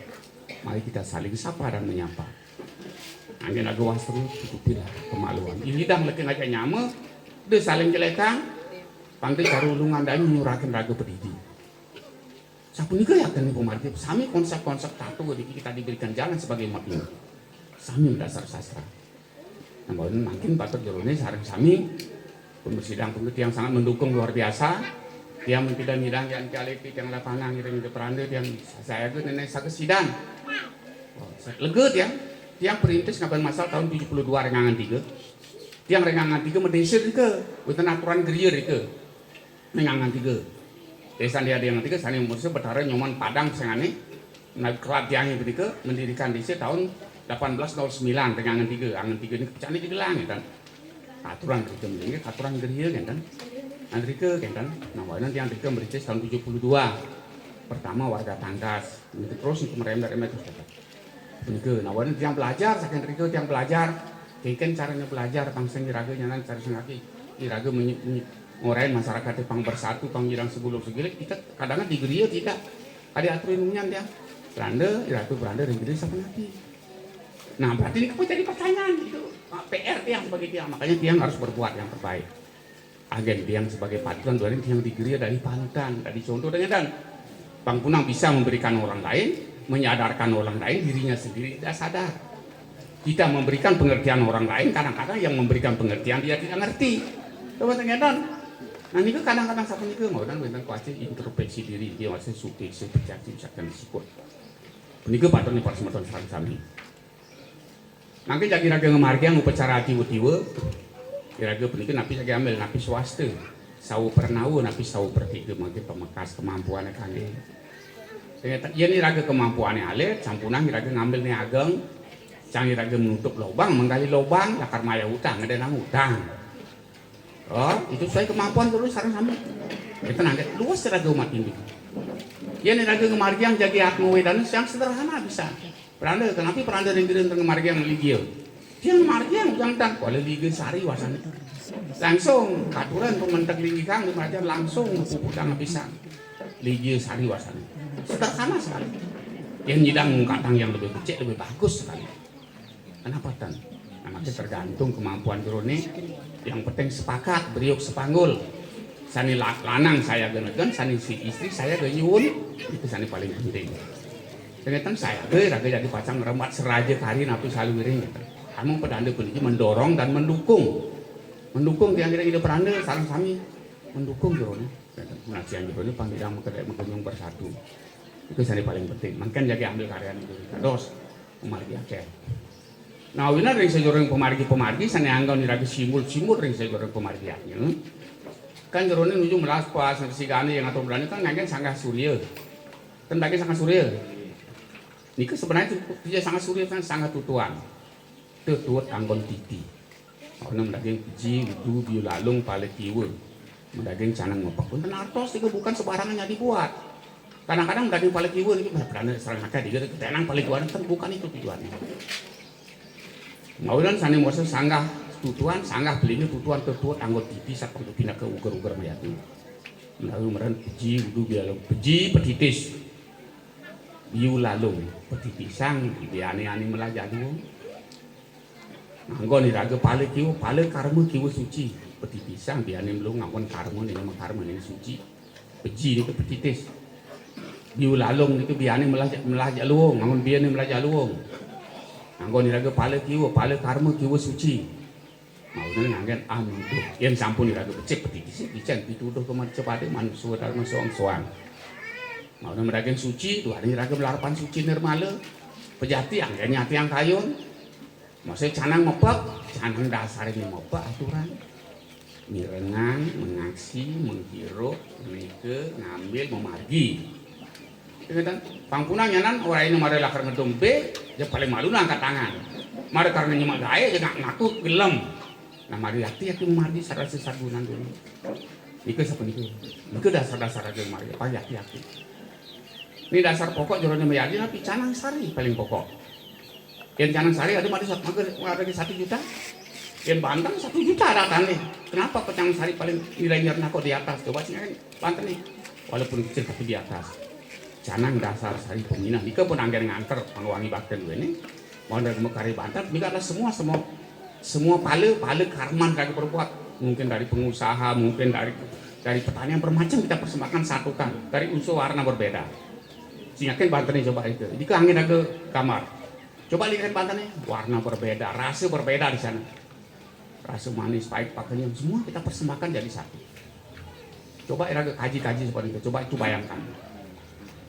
Mari kita saling sapa dan menyapa. Anggen lagu wastru cukupilah kemaluan. Ini dang leken aja nyama de saling jelekang. Pangke carulungan dan nyurakin raga pedidi. Sapunika yakin pemargi sami konsep-konsep tato niki kita diberikan jalan sebagai umat ini. Sami mendasar sastra. Nah, mungkin patut jerone sareng sami pun bersidang pun tiang sangat mendukung luar biasa. Tiang mengkidang ngidang yang kali tiang lapangan ngiring ke peranda tiang saya ke nenek saga sidang. Oh, lega tiang. Tiang perintis ngaban masal tahun tujuh puluh dua rengangan tiga. Tiang rengangan tiga medesir ke, wonten aturan geria ke. Ning angan tiga. Desa dia yang tiga sani umur betara nyoman padang sengane. Nah, kelatihannya benika mendirikan desa tahun delapan belas nol sembilan dengan angan tiga. Angan tiga ini pecahnya di gelang ya kan. Aturan kerja mendingnya aturan geria kan kan. Andrika kan kan. Nah, wanan yang tiga mericis tahun tujuh puluh dua. Pertama warga Tangkas. Ini terus untuk merembet-rembet terus dapat. Benika, nah, wanan tiang belajar, saking rika tiang belajar, kengken caranya belajar, bangsa nyiraga nyanan cara sengaki, nyiraga menye- menye- ngorain masyarakat pang bersatu, pang nyirang sebulur segilik, kita kadang di geria tidak ada aturin nunyan tiang. Belanda, iratu Belanda dan geria siapa nanti? Nah, berarti ini kok jadi pertanyaan itu P R tiang sebagai tiang, makanya tiang harus berbuat yang terbaik. Agen tiang sebagai patron doain tiang digeria dari panutan, dari contoh dengan dan Bang Kunang bisa memberikan orang lain, menyadarkan orang lain, dirinya sendiri tidak sadar. Kita memberikan pengertian orang lain, kadang-kadang yang memberikan pengertian dia tidak ngerti. Coba tanya dan. Nah, niku kadang-kadang sapa niku mau dan wonten kuaci introspeksi diri, dia masih suki, saya percaya bisa akan sikut. Niku patutnya para semeton sami-sami. Mangke jagi raga ngemargiang upacara tiwa-tiwa. Iraga punika napi saking ambil napi swasta. Sawu pernawa napi sawu pertiga mangke pemekas kemampuannya kangge. Sehingga yen iraga kemampuannya alit, sampunang iraga ngambil ne ageng. Cang iraga menutup lobang, menggali lobang, lakar maya utang, ada nang utang. Oh, itu saya kemampuan terus sareng sami. Kita nangkep luwes iraga umat ini. Yen iraga ngemargiang jagi atma wedana yang sederhana bisa. Peranda, kenapa peranda ring diri teng margi yang ligia? Dia margi yang ujang tang kuala liga sari wasane. Langsung katuran pementek linggi kang di margi langsung pupuk kang pisang. Ligia sari wasane. Sederhana sekali. Yang nyidang katang yang lebih becik lebih bagus sekali. Kenapa tan? Nah, makanya tergantung kemampuan jerone. Yang penting sepakat, beriuk sepanggul. Sani la- lanang saya genegen, sani si istri saya genyun. Itu sani paling penting. Ternyata saya, eh, raga jadi pacang ngeremat seraja kari napi saluwiring. Anu pedanda puniki mendorong dan mendukung. Mendukung tiang kira ide peranda sareng sami mendukung jerone. Pengajian jerone panggilan mengkedek mengkenyung bersatu. Itu sani paling penting. Mangken jagi ambil karya itu. Terus, pemargi akeh. Nah, wina ring sajoring pemargi-pemargi sane anggon iraga simbol-simbol ring sajoring pemargi akeh. Kan jerone nuju melas pas sigane yang atur berani kan nganggen sanggah surya. Ten bagi sanggah surya. Niku sebenarnya dia sanggah surya kan sanggah tutuan. Tutuat anggon titi. Ana medaging peji, udu, biu lalung, pala kiwa. Medaging canang mepek. Punten artos niku bukan sembarangan yang dibuat. Kadang-kadang medaging pala kiwa niku berani serang akeh dikira ketenang pala kiwa kan bukan itu tujuannya. Maulan sane masa sanggah tutuan, sanggah belinge tutuan tetuat anggo titi satpang pinaka uger-uger mayati. Menawi meren peji, udu, biu lalung, peji petitis. Biu lalung, peti pisang, biane ane melah jaluung. Nganggon iraga pala kiwa, pala karma kiwa suci. Peti pisang, biane melung, nganggon karma, nene makarma, nene suci. Peji nika petitis. Biu lalung nika biane melah, melah jaluung, nganggon biane melah jaluung. Nganggon iraga pala kiwa, pala karma kiwa suci. Mauna nganggen anuduh. Yen sampun iraga becik petiti sih, kicen pituduh ke mercapada manusa dharma soang-soang. Mauna meragan suci, tuhan iraga melarapan suci nirmala. Pejati anggen nyatiang kayun. Masa canang mepek, canang dasarnya mepek aturan. Mirengang, mengaksi, menghirup, menika, ngambil, memargi. Ingetan, pang punang nyanan, ora ini mara lakar ngedum B, ya paling malu angkat tangan. Mara karena nyemak gae, ya nggak ngaku gelem. Nah, mari yakti yakti margi sarasi sagunan dulu. Nika sapa nika? Nika dasar-dasar aja mari, apa yakti yakti. Ini dasar pokok jero mayadi napi canang sari paling pokok. Yen canang sari ada mari satu, ada di satu juta. Yen banteng satu juta datang nih. Kenapa kok canang sari paling nilainya rendah kok di atas? Coba sih kan banteng nih. Walaupun kecil tapi di atas. Canang dasar sari peminah. Nika pun anggen nganter, pang wangi bakten duene. Mau dari kari banteng, nika adalah semua, semua, semua pala, pala karman dari berbuat. Mungkin dari pengusaha, mungkin dari dari petani yang bermacam kita persembahkan satukan dari unsur warna berbeda. Singakin bantene coba itu. Nika anggen ada gambar. Coba lihat bantene, warna berbeda, rasa berbeda di sana. Rasa manis, pahit, pakenya, semua kita persembahkan jadi satu. Coba iraga kaji-kaji sapa nika, coba itu bayangkan.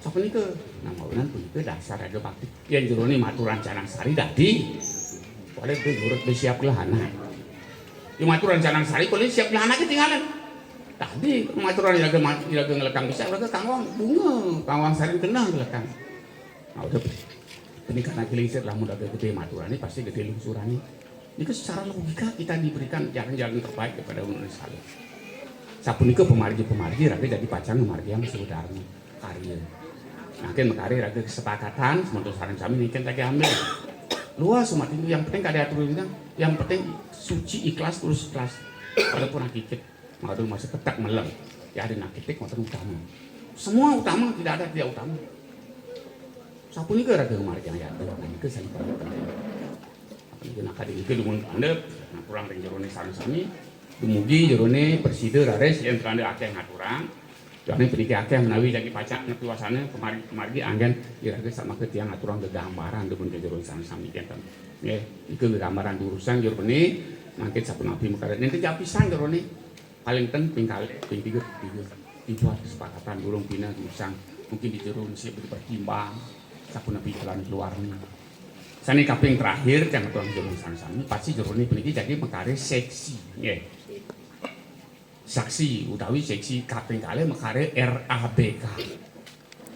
Sapa nika? Nah, maunan punika dasar raga bakti. Yen jerone maturan canang sari dadi. Boleh nurut be siap gelahana. Yen maturan canang sari boleh siap gelahana ketinggalan. Tadi maturan iraga ma-, iraga ngelekang bisa, iraga kangwang bunga, kangwang sari kena ngelekang. Nah, udah. Ini karena gelingsir lamun ada gede maturane pasti gede lungsurane. Itu secara logika kita diberikan jalan-jalan terbaik kepada manusia. Sapunika pemargi-pemargi raga jadi pacang margi yang sebenarnya karya. Mungkin mekari raga kesepakatan semoga sareng sami ningken tadi ambil. Luas umat itu yang penting kada atur undang, yang penting suci ikhlas terus ikhlas. Walaupun hakikit, mau masa ketak melem. Ya ada nakitik mau utama. Semua utama, tidak ada tidak utama. Sapunika raga margi yang yadnya, nah itu saling penting. Apa itu nak ada itu dumun pandep, nah kurang ring jerone sareng sami. Dumugi jerone preside raris yang teranda akeh ngaturang. Jane peniki akeh menawi jagi pacak ngetuasane pemargi, pemargi anggen iraga sama ke tiang ngaturang gegambaran dumun ke jerone sareng sami kenten. Nggih, itu gegambaran diurusan jerone mangkin sapunapi mekarit. Nanti japisan jerone. Paling ten ping kalih, ping tiga, ping tiga. Dibuat kesepakatan durung pina usang. Mungkin di jero mesti bertimbang. Sapunapi jalan keluarnya. Sane kaping terakhir, jangan tuan jero sami-sami. Pasti jerone puniki jadi mekare seksi, nggih. Saksi utawi seksi kaping kalih mekare R A B K.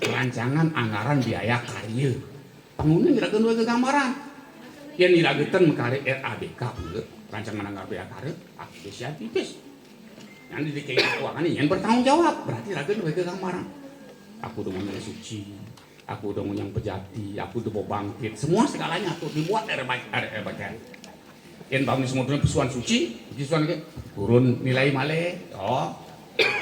Rancangan anggaran biaya karya. Pangune iraga duwe gegambaran. Yen iraga ten mekare R A B K pula, rancangan anggaran biaya karya, aktivis ya aktivis. Yang di keuangan yen bertanggung jawab, berarti iraga duwe gegambaran. Aku dengan suci, aku dengan yang pejati, aku udah mau bangkit. Semua segalanya tuh dibuat dari baik dari bagian. Yen bangun semua pesuan suci, pesuan ke turun nilai malih. Oh.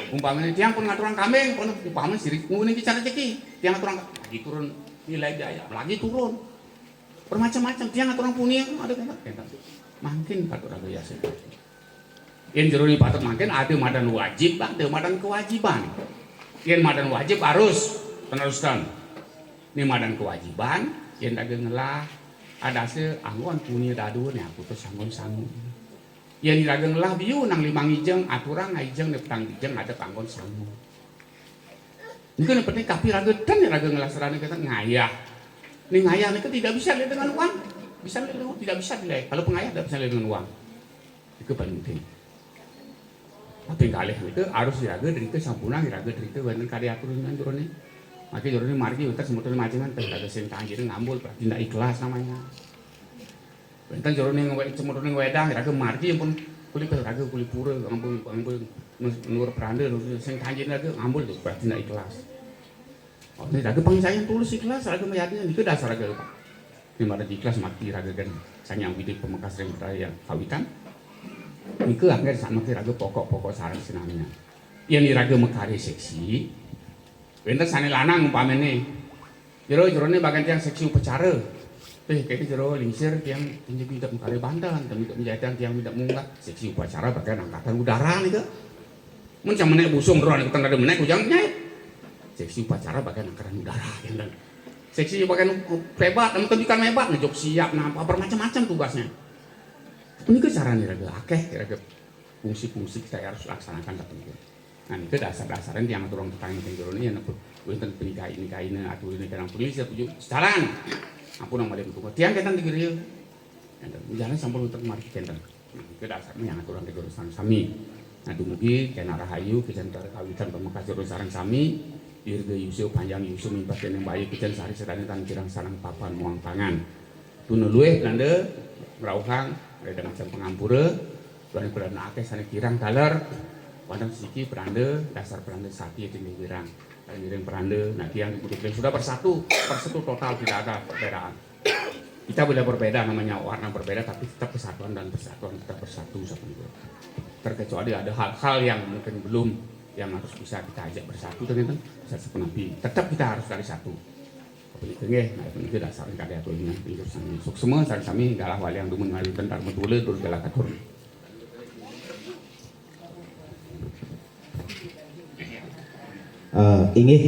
Umpamanya tiang pun ngaturang kambing, pun umpamanya sirik ngune ki cara rezeki. Tiang ngaturang lagi turun nilai biaya, lagi turun. Bermacam-macam tiang ngaturang puning, ada kena, kena. Mangkin patut ada ya sih. Yen jerone patut mangkin ada madan wajib, ada madan kewajiban. Yen madan wajib harus peneruskan. Ini madan kewajiban, yen raga ngelah, adase anggon punya dadua ne aku tuh sanggon-sanggon. Yen raga ngelah biu nang limang ijeng, aturang ijeng ne petang ijeng ada panggon sanggon. Nika ne penting tapi raga ten yen raga ngelah serane kata ngayah. Ini ngayah nika tidak bisa lihat dengan uang. Bisa lihat dengan uang, tidak bisa dilihat. Kalau pengayah tidak bisa lihat dengan uang. Itu paling penting. Tapi kalih nika harus iraga drika sampunang iraga drika wenten kade atur dengan jerone. Maki jerone margi wenten semeton majengan teh iraga sing tanjine ngambul berarti ndak ikhlas namanya. Wenten jerone ngwe-, semetone wedang iraga margi ampun kuli iraga kuli pura ampun ampun nur peranda nur sing tanjine iraga ngambul berarti ndak ikhlas. Oh, ini raga pangsayan tulus ikhlas raga mayadnya nika dasar raga. Ini mara ikhlas mati raga kan sanyang widi pemekas ring yang kawitan. Nika angger sama ki raga pokok-pokok sareng sinamian. Yen iraga mekare seksi, wenten sane lanang umpamene. Jero, jerone bagian tiang seksi upacara. Teh, kene jero lingsir tiang pinjam minta mengkali banten, tapi minta menjahit tiang minta munggah. Seksi upacara bagian angkatan udara nih, Kak. Mun sama nek busung roh nek tengah menek ujang nyait. Seksi upacara bagian angkatan udara, ya, dan seksi bagian pebat, namun tunjukkan mebat, ngejok siap, nampak bermacam-macam tugasnya. Ini ke cara nih, raga akeh, raga fungsi-fungsi kita harus laksanakan, tapi itu. Nah, itu dasar-dasarnya yang atur orang tetangga yang jero ini, yang wonten penikahi-nikahine, aturine kenang pengisir, pujuk secaran. Ampun, yang paling betul. Tiang kenten di gereja. Kenten. Misalnya sampun wonten margi kenten. Nah, itu dasarnya yang atur orang jero sareng sami. Nah, dumugi kena rahayu, kenten kawitan pamekas jero sareng sami. Dirga yusu, panjang yusu, mimpas dening bayu, kenten sari sedane tan kirang sareng papan muang pangan. Tuna luwih Belanda ngrauhang, ada macam pangampura, Belanda, Belanda akeh sane kirang taler, wonten siki Belanda, dasar Belanda sati ati ngiring. Ngiring Belanda, nah, tiang kemudian sudah bersatu, bersatu total, tidak ada perbedaan. Kita boleh berbeda, namanya warna berbeda, tapi tetap kesatuan dan persatuan, kita bersatu seperti itu. Terkecuali ada hal-hal yang mungkin belum, yang harus bisa kita ajak bersatu, dan itu bisa sepenuh hati. Tetap kita harus dari satu. Apa itu nggih? Nah, itu nggih dasar kali aturan yang pinjur sami. Suksma sareng sami galah wali yang dumun ngawinten Dharma Tula tur galah katur. Eh, inggih.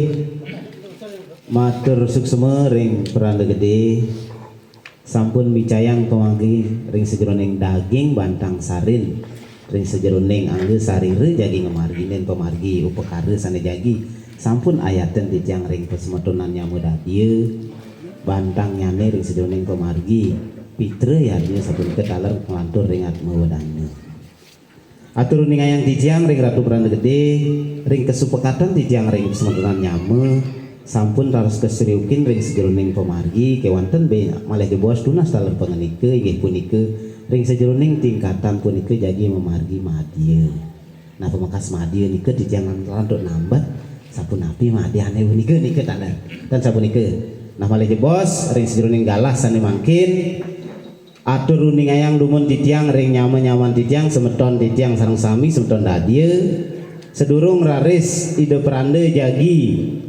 Matur suksma ring Pranda Gede. Sampun micayang pamargi ring sajeroning daging bantang sarin, ring sajeroning angga sarira jagi ngamarginin pamargi upakara sane jagi sampun ayaten titiang ring pasemetonan nyama dadia, bantangnyane ring sajeroning pamargi pitra yadnya sapunika taler nglantur ring Atma Wedana. Atur uningayang titiang ring Ratu Pranda Gede, ring kasupakatan titiang ring pasemetonan nyama, sampun raris kasriukin ring sajeroning pamargi, kewanten be malih jebos tunas taler pangenika, inggih punika, ring sajeroning tingkatan punika jagi mamargi madya. Nah, pamekas madya nika titiang lan-, lantuk nambet, sapunapi madyane punika nika taler. Tan sapunika. Nah, malih jebos, ring sajeroning galah sane mangkin, atur uningayang dumun titiang ring nyama-nyaman titiang, semeton titiang sareng sami, semeton dadia. Sadurung raris Ida Pranda jagi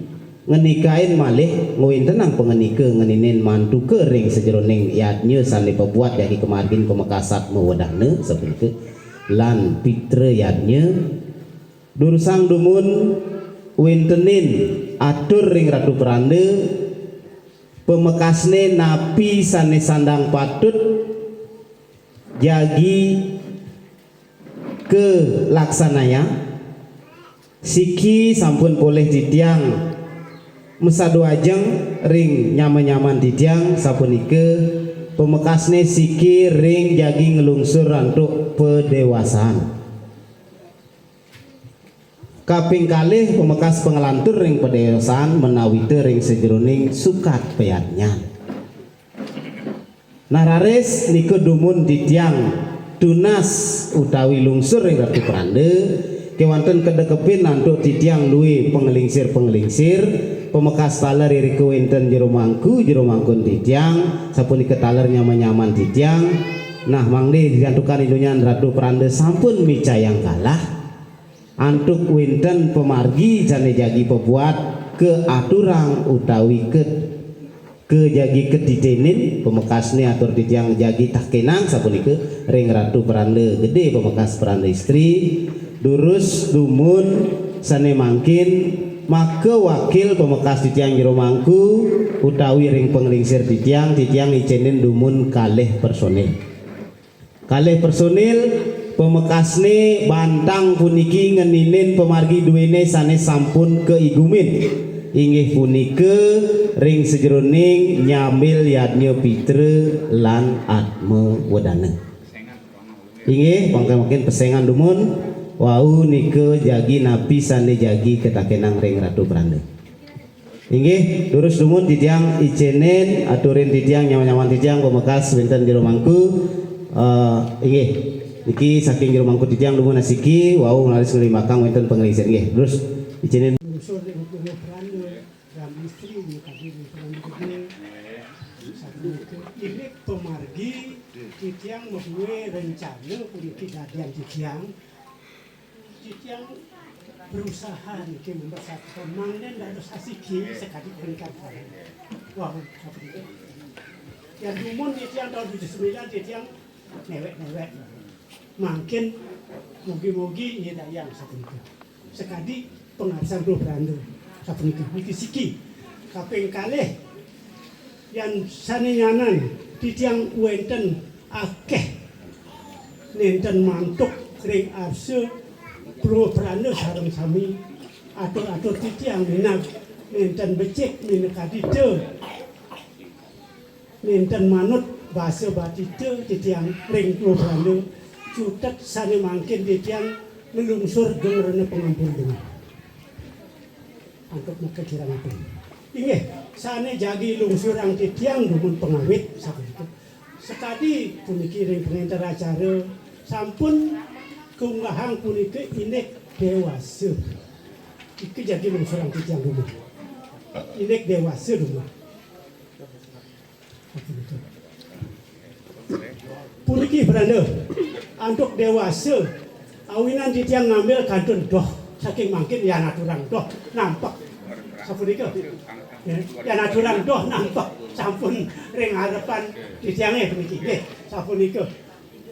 ngenikain malih ngwintenang pangenika ngeninin mantuka ring sajeroning yadnya sane pabuat jagi kamargin pamekas Atma Wedana sapunika lan pitra yadnya. Durusang dumun wentenin atur ring Ratu Pranda pamekasne napi sane sandang patut jagi kalaksanayang. Siki sampun polih titiang masadu ajeng ring nyama-nyaman titiang, sapunika pamekasne siki ring jagi nglungsur antuk padewasaan. Kaping kalih pamekas panglantur ring padewasaan menawita ring sajeroning sukat payadnyan. Nah, raris nika dumun titiang tunas utawi lungsur ring Ratu Pranda, kewanten kadekepin antuk titiang duwe panglingsir-panglingsir, pamekas taler irika wenten jero mangku, jero mangkun titiang, sapunika taler nyaman-nyaman titiang. Nah, mangda diantukan indunyan Ratu Pranda sampun micayang galah. Antuk wenten pamargi sane jagi pabuat kaaturang utawi ke, ke jagi katitenin, pamekasne atur titiang jagi takenang sapunika ring Ratu Pranda Gede pamekas Pranda Istri, durus dumun sane mangkin maka wakil pamekas titiang jero mangku utawi ring panglingsir titiang, titiang icenin dumun kalih personil. Kalih personil, pamekasne bantang puniki ngeninin pamargi duene sane sampun kaigumin. Inggih punika ring sajeroning nyambil yadnya pitra lan atma wedana. Inggih, mangkin pesengan dumun, wau nika jagi napi sane jagi katakenang ring Ratu Pranda. Inggih, durus dumun titiang icenin aturin titiang nyaman-nyaman titiang pamekas wenten jero mangku. Eh, inggih, niki saking jero mangku titiang dumun asiki, wau raris nglimbakang wenten panglingsir. Inggih, durus icenin. Lungsur ring Guru Pranda, Ram Istri, nyukadi ring Pranda Gede. Sapunika indik pamargi titiang maduwe rencana puniki dadian titiang. Titiang berusaha niki mempersatukan mangden dados asiki sekadi pernikahan. Wau, sapunika. Yan dumun titiang tahun tujuh sembilan titiang newek-newek. Mangkin mugi-mugi nyidayang sapunika. Sekadi pangarsan Bro Branda sapunika. Niki siki. Kaping kalih, yan sane nyanan titiang wenten akeh nenten mantuk ring arsa Bro Branda sareng sami atur-atur titiang minab nenten becik minakadita nenten manut basa batita titiang ring Bro Branda cutet sane mangkin titiang nglungsur geng rena pangampura. Antuk maka kirangipun. Inggih, sane jagi lungsurang titiang dumun pangawit sapunika. Sekadi puniki ring pangenter acara sampun kaunggahang punika indik dewasa. Iki jagi lungsurang titiang dumun. Indik dewasa dumun. Puniki Branda, antuk dewasa, awinan titiang ngambil kantun doh, saking mangkin yan aturang doh nampek. Sapunika. Ya, yan aturang doh nampek. Sampun ring arepan titiange puniki. Nggih, sapunika.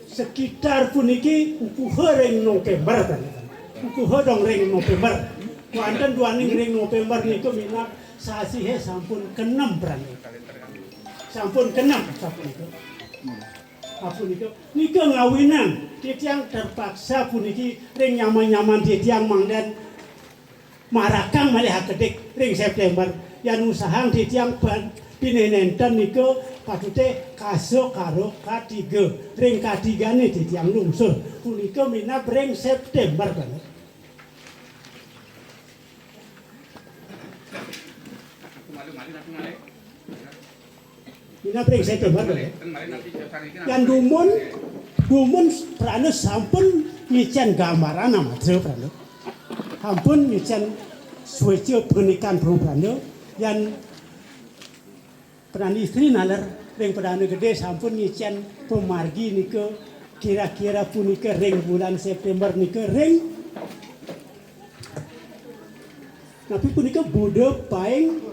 Sekitar puniki ukuha ring November, Branda. Ukuha dong ring November. Wonten duaning ring November nika minab sasihe sampun kenem, Branda. Sampun kenem, sapunika. Sapunika. Nika ngawinang titiang terpaksa puniki ring nyaman-nyaman titiang mangden marakang malih akedik ring September. Yan usahang titiang pan pinih nenten nika patute kasa karo katiga. Ring katigane titiang lungsur. Punika minab ring September banget. Minab ring September, ya. Yan dumun, dumun Branda sampun ngicen gambaran amadra Branda. Sampun ngicen sueca pernikahan Bro Branda. Yan Pradana Istri naler ring Pradana Gede sampun ngicen pamargi nika kira-kira punika ring bulan September nika ring napi punika Buda Paing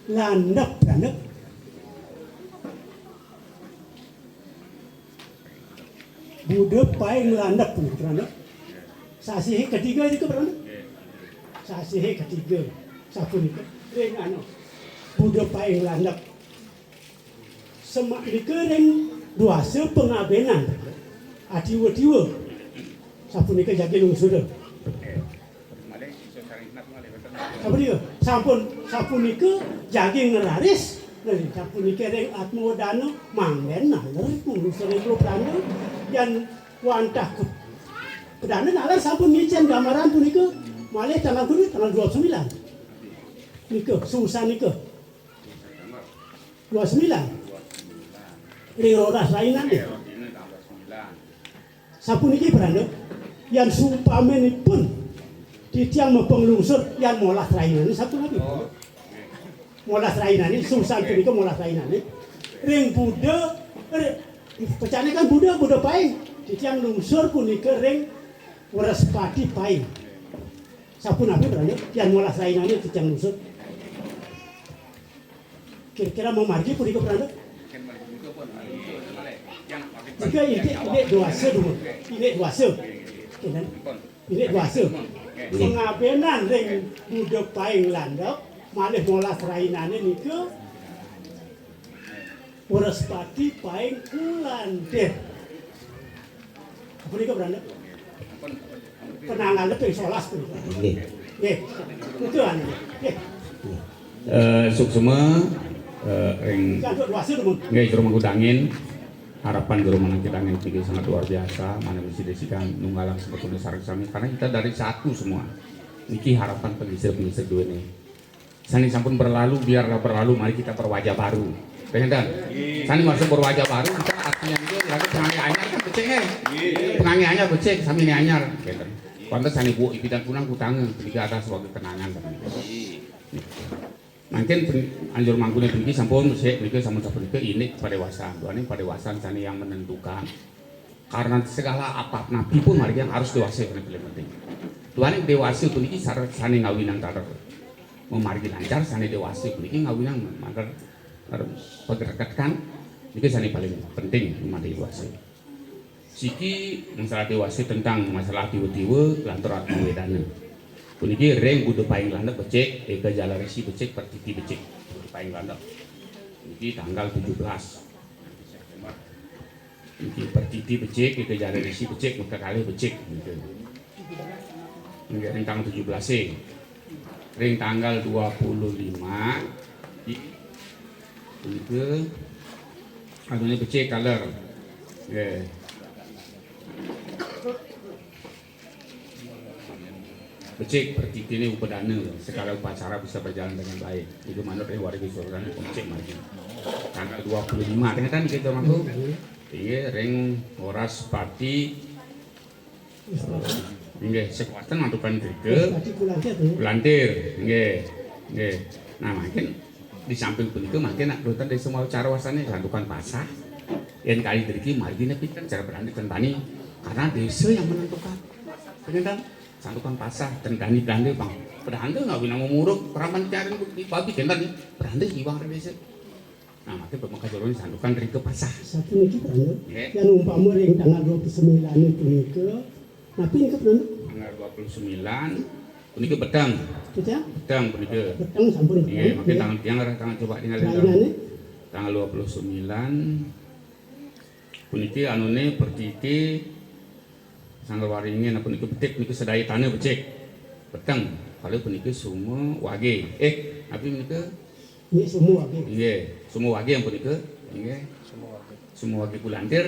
Landep, Branda. Buda Paing Landep punika, Branda. Sasihe ketiga nika, Branda. Sasihe ketiga. Sapunika. Ring anu. Buda Paing Landep. Semak nika ring dwasa pangabenan. Atiwa-tiwa. Sapunika jagi lungsura. Sapunika, sampun, sapunika jagi ngraris. Nah, sapunika ring Atma Wedana manggen naler punggung sering Bro Branda. Yan wantah ke Pedana naler sampun ngicen gambaran punika malih tanggal punika, tanggal dua puluh sembilan. Nika, susan nika. Dua puluh sembilan. Ring roras rainane. Sapuniki Branda, yan sumpaminipun titiang mapanglungsur yan molas rainane sapunapi? Molas rainane, susan punika molas rainane. Ring Buda, ri-, pecahne kan Buda, Buda Paing. Titiang lungsur punika ring Wrespati Paing. Sapunapi Branda, yan molas rainane titiang lungsur? Kira-kira mamargi punika Branda? Jika indik, indik dwasa dumun. Indik dwasa. Kenten. Indik dwasa. Pangabenan ring Buda Paing Landep, malih molas rainane nika Wrespati Paing Kulandir. Punika Branda. Penanggal ping solas punika. Nggih. Nggih. Putu anu. Nggih. Eh, suksma, eh, ring Jantuk dwasa dumun. Nggih, Jero Mangku Dangin. Harapan Jero Mangku Dangin niki sangat luar biasa. Mana mesti desikan nunggalang sebetulnya sareng sami. Karena kita dari satu semua. Niki harapan pengisir-pengisir duene. Sane sampun berlalu, biarlah berlalu, mari kita berwajah baru. Ngeten? Sane masih berwajah baru, kita artinya itu lagi pengange anyar kan becik, eh? Pengange anyar becik, sami ne anyar. Ngeten. Pantes sane Bu Ipi dan Kunang kutangge, ketika ada sebagai kenangan. Mangkin pen-, anjur mangkune puniki sampun becik, puniki sampun sapunika indik padewasan. Duaning padewasan sane yang menentukan. Karena segala apapun napi pun margi yang harus dewasa yang paling penting. Duaning dewasa puniki sar-, sane ngawinang taler mamargi lancar, sane dewasa puniki ngawinang taler, taler pagregetan. Niki sane paling penting margi dewasa. Siki masalah dewasa tentang masalah tiwa-tiwa lantur atma wedana. Puniki ring Buda Paing Landep becik, Eka Jala Resi becik, Pertiti becik. Buda Paing Landep. Niki tanggal tujuh belas September. Niki Pertiti becik, Eka Jala Resi becik, maka kalih becik. Niki. Nggih, ring tanggal tujuh belas e. Ring tanggal dua puluh lima, i-, punika, anune becik taler. Nggih. Becik pertitine upadana, segala upacara bisa berjalan dengan baik. Itu manut ring wargi surgane becik margi. Tanggal dua puluh lima, tengah-tengah kita mangku. Inggih, ring Woraspati. Inggih, sekuatan mantukan drika. Woraspati Kulantir, to. Kulantir, inggih. Inggih. Nah, mangkin di samping punika mangkin nak rutan desa mau cara wasane santukan pasah. Yen kali driki margine pinten cara berani tentani karena desa yang menentukan. Pinten? Santukan pasah, tentani Belanda, Bang. Padahal nggak wina ngumuruk, keraman jaring bukti babi, kenten. Belanda iwang desa. Nah, maka pemaka jero santukan drika pasah. Sapuniki, Pranda. Nggih. Yan umpama ring tanggal dua puluh sembilan punika, napi nika, Pranda? Tanggal dua puluh sembilan punika peteng. Peteng? Peteng punika. Peteng sampun. Nggih, peteng, maka nggih. Tangan tiang arah tangan coba tinggal. Lainane? Tanggal dua puluh sembilan puniki anune pertiti sanggar waringin, puniki betik, puniki sedaya tanah becik. Peteng, kalau puniki sumu wage. Eh, napi punika? Nggih, sumu wage. Nggih, sumu wage yang punika. Nggih. Sumu wage. Sumu wage Kulantir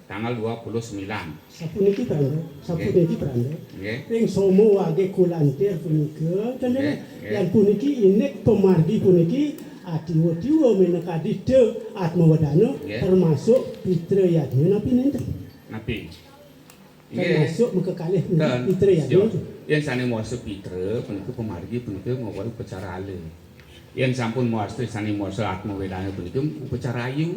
tanggal dua puluh sembilan. Sapuniki, Pranda. Sapuniki, Pranda. Nggih. Ring sumu wage Kulantir punika, ten, nggih, nggih. Yan puniki indik pamargi puniki atiwa-tiwa minakadita atma wedana, nggih, termasuk pitra yadnya napi nenten? Napi? Nggih. Termasuk maka kalih ten, pitra yadnya. Siap. Yen sane mawarsa pitra punika pamargi punika mawarsa upacara ala. Yen sampun mawarsa sane mawarsa atma wedana punika upacara ayu.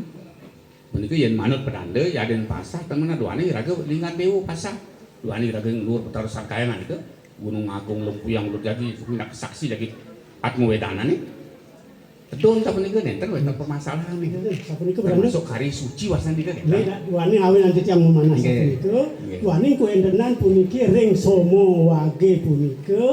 Punika yen manut padanda yadin pasah temen duane iraga linggan dewa pasah. Duane iraga nglur Betara Sangkayangan nika Gunung Agung Lempuyang lur jagi minangka saksi jagi atma wedanane. Tedun sapunika nenten wenten permasalahan nika. Nggih, sapunika berarti termasuk kari suci wasan nika nggih, nenten. Dak, duane awinang titiang mamanah, nggih, sapunika. Nggih. Duaning kuentenan puniki ring somo wage punika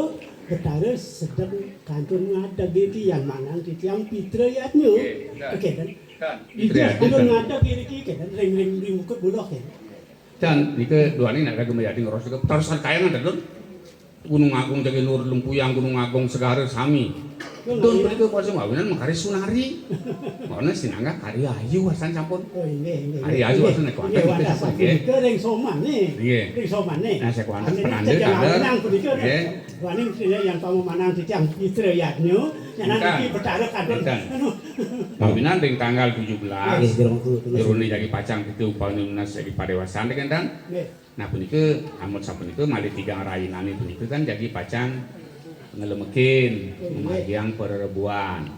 Betara sedeng kantun ngadeg iki yan manang titiang pitra yadnya. Nggih, bener. Oke, kan? Kan. Ida pitra yadnya kantun kan ngadeg iki, kan? Ring, ring, ring mukut buluh, kan? Dan nika duane nak kagem yading ros nika Betara Sangkayangan, Dun. Gunung Agung jagi nur lempuyang, Gunung Agung segara sami. Dun, punika kuasa mawinan mengkari sunari. Mauna sinanggah kari ayu wasan sampun. Oh, inggih, inggih. Kari ayu wasan, inggih, kuanten inggih, wadah sampun, sampun. Inggih. Nika ring somane. Inggih. Ring somane. Nah, sekuanten penanda, jalan, nggih. Nang punika, nggih. Duaning sedaya yang pamumanang titiang pitra yadnya, nyanan niki Betara kadun. Enten. Anu. Mawinan ring tanggal tujuh belas, nggih, Jero Mangku, terus. Jerone jagi pacang pitu, upami nunas jagi padewasan, kan, Tan? Nggih. Nah, punika, amut sapunika malih tigang rainane punika kan jagi pacang ngelemekin, nggih, mamargiang parerebuan.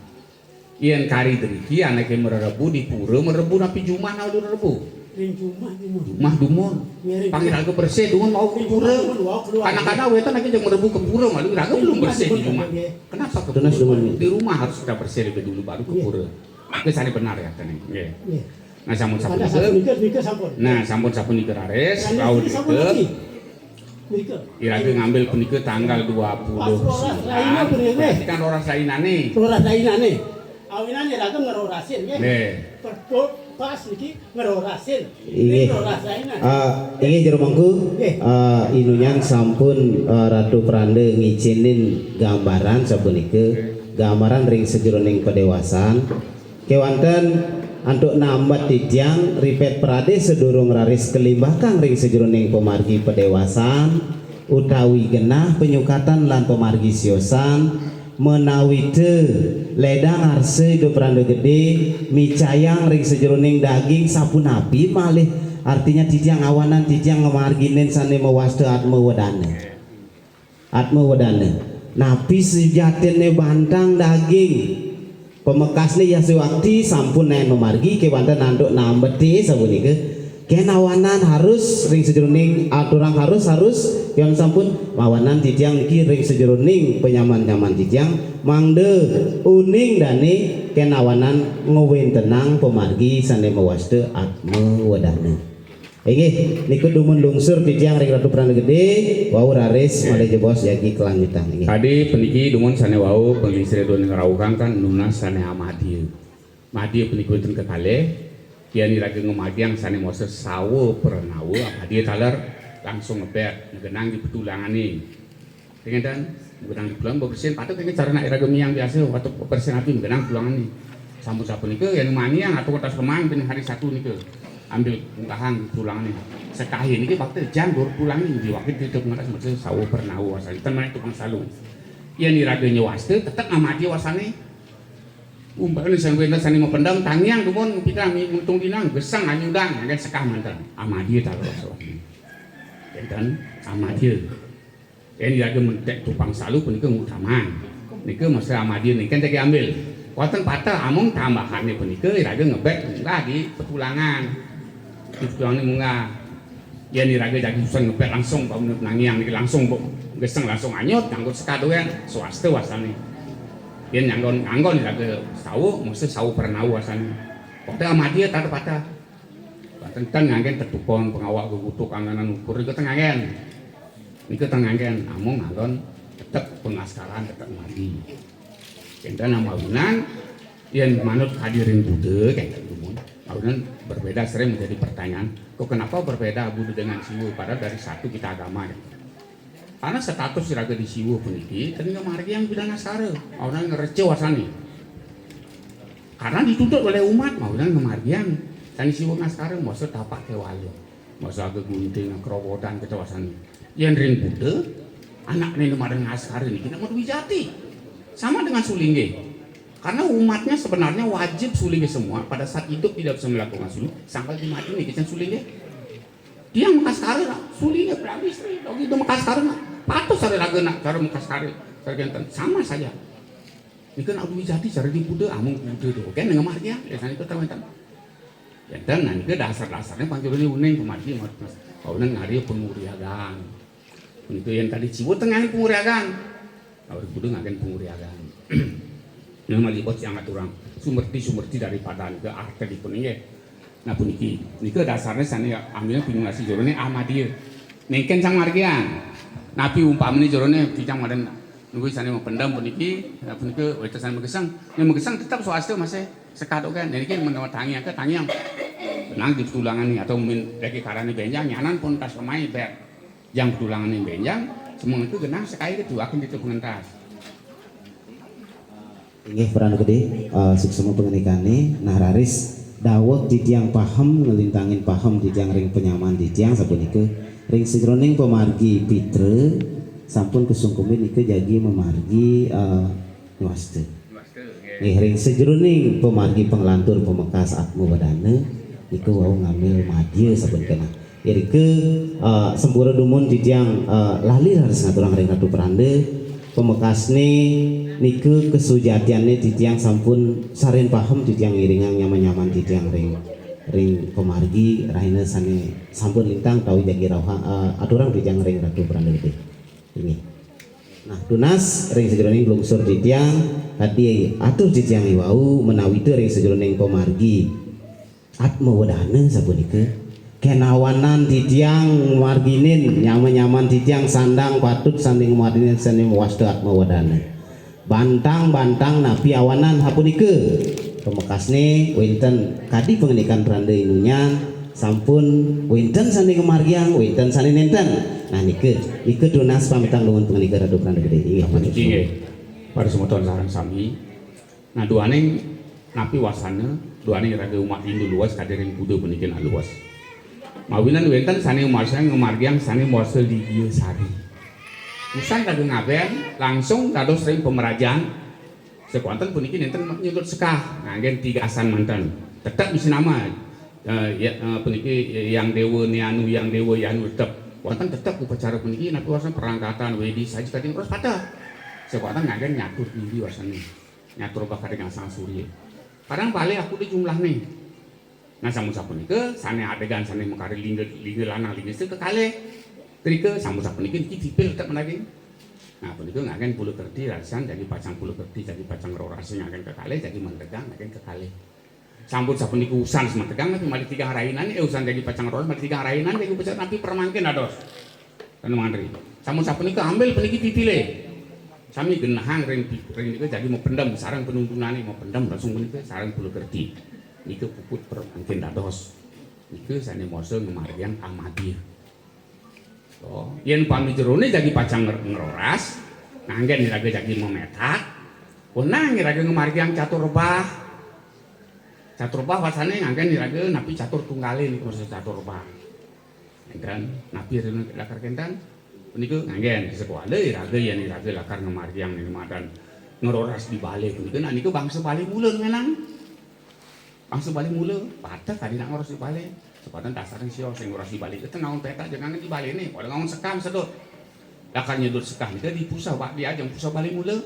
Yen kari driki anake marerebu di pura, marerebu napi jumah nawi rerebu? Ring jumah, jumah. Jumah dumun. Nggih, ring pang jumah. Iraga bersih dumun mau ke pura. Ring jumah dumun, wau keluar. Kadang-kadang wetan ake jeng marerebu ke pura, malu iraga belum bersih di jumah. Ring jumah dumun, nggih. Kenapa ke pura? Tunas dumun, nggih. Di rumah harus kita bersih lebih dulu baru ke pura. Nggih. Maka sane benar ya, Tan. Nggih. Nggih. Nah, sampun sapunika. Pada saat punika, punika sampun. Nah, sampun sapunika raris, raris, rauh punika sampun punika. Niki. Iraga ngambil punika tanggal dua puluh sembilan. Pas roras raina punika, nggih. Berarti kan roras rainane. Roras rainane. Awinan iraga ngerorasin, nggih. Nggih. Per-, per-, pas niki ngerorasin. Inggih. Ngeroras raina. Ah, inggih, Jero Mangku. Nggih. Ah, inunyan sampun, ah, Ratu Pranda ngicinin gambaran sapunika. Nggih. Gambaran ring sajeroning padewasan. Kewanten antuk nambet titiang ripet pradé sadurung raris kalimbakang ring sajeroning pamargi padéwasan utawi genah panyukatan lan pamargi siosan, menawita ledang arsa Ida Pranda Gedé micayang ring sajeroning daging sapunapi malih artinya titiang awanan titiang ngamarginin sané mawasta atma wedana. Atma wedana. Napi sujatiné bantang daging? Pamekasné Yasa Wakti sampun naén mamargi kéwanten antuk nambeté sapunika. Kenawanan harus ring sajeroning aturang harus, harus, yang sampun mawanan titiang niki ring sajeroning panyaman-nyaman titiang, mangda uning dane kenawanan ngwentenang pamargi sane mawasta Atma Wedana. Inggih, niku dumun lungsur titiang ring Ratu Pranda Gede, wau raris malih jebos jagi kelanjutan. Inggih. Tadi puniki dumun sane wau, puniki sira dumun ngrauhang kan nunas sane amadya. Madya puniki wenten kekalih, yen iraga ngamargiang sane mawasta sawa pranawa, amadya taler langsung ngebet, ngenang di petulangane. Ngenten, ngenang di petulangan, bebersihin patut nggih cara nak iraga miang biasa, waktu bebersihin api ngenang petulangane. Sampun sapunika, yen maniang atau kertas lemang ping hari satu nika. Ambil ungkahan petulangane. Sekahi niki bakti jang dur petulangane, diwakil di depan atas mawasta sawa pranawa, wasane. Ten menek tukang salu. Yen iraga nyawasta, tetep amadya wasane. Umpamane sing wenten sane mapendem, tangiang dumun pitrang mi-, mutung dinang, geseng anyudang, nggih sekah manten. Amadya taler wasane. Enten amadya. Yen iraga mentek tupang salu punika ngutaman. Nika mesti amadya nika teki ambil. Wonten pateh amung tambahane punika iraga ngebet munggah di petulangan. Di petulangane munggah. Yen iraga jagi susah ngebet langsung bangun nangiang niki langsung bu-, geseng langsung anyut nganggo sekah doyan, swasta wasane. Yen nyanggon nganggon iraga sawa, mesti sawa pranawa wasane. Padahal amadya tata patah. Banten ten nganggen tetupan pengawak gegutuk anganan ukur nika ten nganggen. Nika ten nganggen, amung nganggon tetep pengaskaran, tetep mati. Enten mawinan, yen manut kadi ring Buddha, kenten dumun. Mawinan berbeda sering menjadi pertanyaan, kok kenapa berbeda Buddha dengan Siwa, padahal dari satu kita agama, ya. Karena status iraga di Siwa puniki, ten ngamargiang Buddha ngaskara, mawinan ngreca wasane. Karena dituntut oleh umat, mawinan ngamargiang sane Siwa ngaskara, mawasta tapak kewala, mawasta aga gunting, krobodan, kita wasane. Yen ring Buddha, anakne madan ngaskara niki nama Dwijati. Sama dengan sulinggih. Karena umatnya sebenarnya wajib sulinggih semua, pada saat hidup tidak bisa melakukan sulinggih, sampai di mati niki can sulinggih. Tiang makaskara, sulinggih prabu istri, dogito makaskara, patuh sare raga nak cara makaskara, sare kenten, sama saja. Nika nak Dwijati cara di Buddha, amung Buddha to. Kan ngamargiang, ya sane to wenten. Enten, nah nika dasar-dasarnya panjurane uning pamargi, Mas. Kaunan ngari panguriagan. Nika yen kadi Siwa ten ngangge panguriagan. Nah, ring Buddha ngangge panguriagan. Nah, malih bos yang aturang. Sumerti-sumerti daripada nika artipun inggih. Nah, puniki. Nika dasarnya sane ambil pinungasi jerone amadya. Nengken sang margian. Napi umpamane jerone titiang madan nunggu sane mapendem puniki, nah, punika wenten sane magesang. Yen magesang tetep swasta masih sekado kan. Niki menawa tangiang ke tangiang. Nang di tulangan ni atau min lagi karane benjang nyanan pun tas lemai ber. Yang tulangan ni benjang, semua itu genah sekali keduaken itu pengentas. Inggih, Pran Gede, eh, suksma pangendikane. Nah, raris daweg titiang paham, nglintangin paham titiang ring panyaman titiang sapunika. Ring sajeroning pamargi pitra, sampun kasungkumin nika jagi mamargi, eh, nwasta. Nggih, ring sajeroning pamargi panglantur pamekas Atma Wedana, nika wau ngambil madya sapunika. Nah, irika, eh, sampura dumun titiang, eh, lali raris ngaturang ring Ratu Pranda, pamekasne nika kasujatianne titiang sampun saren paham titiang ngiringang nyaman-nyaman titiang ring, ring pamargi rahina sane sampun lintang tau jagi rauhang, eh, aturang titiang ring Ratu Pranda Gede. Inggih. Nah, tunas ring sajeroning lungsur titiang, kadi atur titiang iwau menawita ring sajeroning pamargi Atma Wedana sapunika. Kenawanan titiang marginin, nyaman-nyaman titiang sandang patut sanding marginin sanding wasta Atma Wedana. Bantang-bantang napi awanan sapunika. Pamekasne wenten kadi pangandikan Pranda Inunyan, sampun wenten sane ngamargiang, wenten sane nenten. Nah, nika, nika tunas pamitang nuwun pangandika Ratu Pranda Gede. Inggih, matur suwun. Inggih. Para semeton sareng sami. Nah, duaning napi wasana, duaning raga umat Hindu luwes kadi ring Buddha puniki nak luwes. Mawinan wenten sane umarsa ngamargiang sane mawasta Ligia Sari. Usan raga ngaben langsung dados ring pamrajan. Sakewanten puniki nenten nyulut sekah, nganggen tigasan manten. Tetep misi nama, eh, ya, eh, puniki Yang Dewa Nianu, Yang Dewa Yanu tetep. Wonten tetep upacara puniki napi wasan perangkatan, wedi, saji kadi terus patah. Sakewanten nganggen nyatur diri wasane. Nyatur bakal dengan sang surya. Kadang balik aku di jumlahne. Nah, sampun sapunika, sane adegan sane makari lingga, lingga lanang, lingga sedaya kekalih. Drika sampun sapunika niki dipil tetep menaging. Nah, punika nganggen pula kerti rasan jagi pacang, pula kerti jagi pacang roras nganggen kekalih, jagi mentegang nganggen kekalih. Sampun sapunika usan sementegang napi malih tigang rainan, eh, usan jagi pacang roras malih tigang rainan, jagi pacang napi permangkin dados. Anu mantri. Sampun sapunika ambil puniki pipile. Sami genahang ring pi-, ring nika jagi mapendem sareng penuntunane mapendem langsung punika sareng pula kerti. Nika puput permangkin dados. Nika sane moso ngamargiang amadya. Oh, yen pami jerone jagi pacang nger-, ngeroras, nganggen iraga jagi memetak, wenang iraga ngamargiang catur rebah. Catur rebah wasane nganggen iraga napi catur tunggale niku maksud catur rebah. Enten, napi rena lakar kenten? Punika nganggen, sekuala iraga yen iraga lakar ngamargiang ning madan ngeroras di bale punika, nah nika bangsa bale mula ngenang. Bangsa bale mula, pateh kadi nak ngeroras di bale. Sepadan dasarnya sio sing ngeroras di bale, itu ngaun peta jangan di bale nih, pada ngaun sekam sedot. Lakar nyedot sekam nika di pusat, Pak, di ajeng pusat bale mula.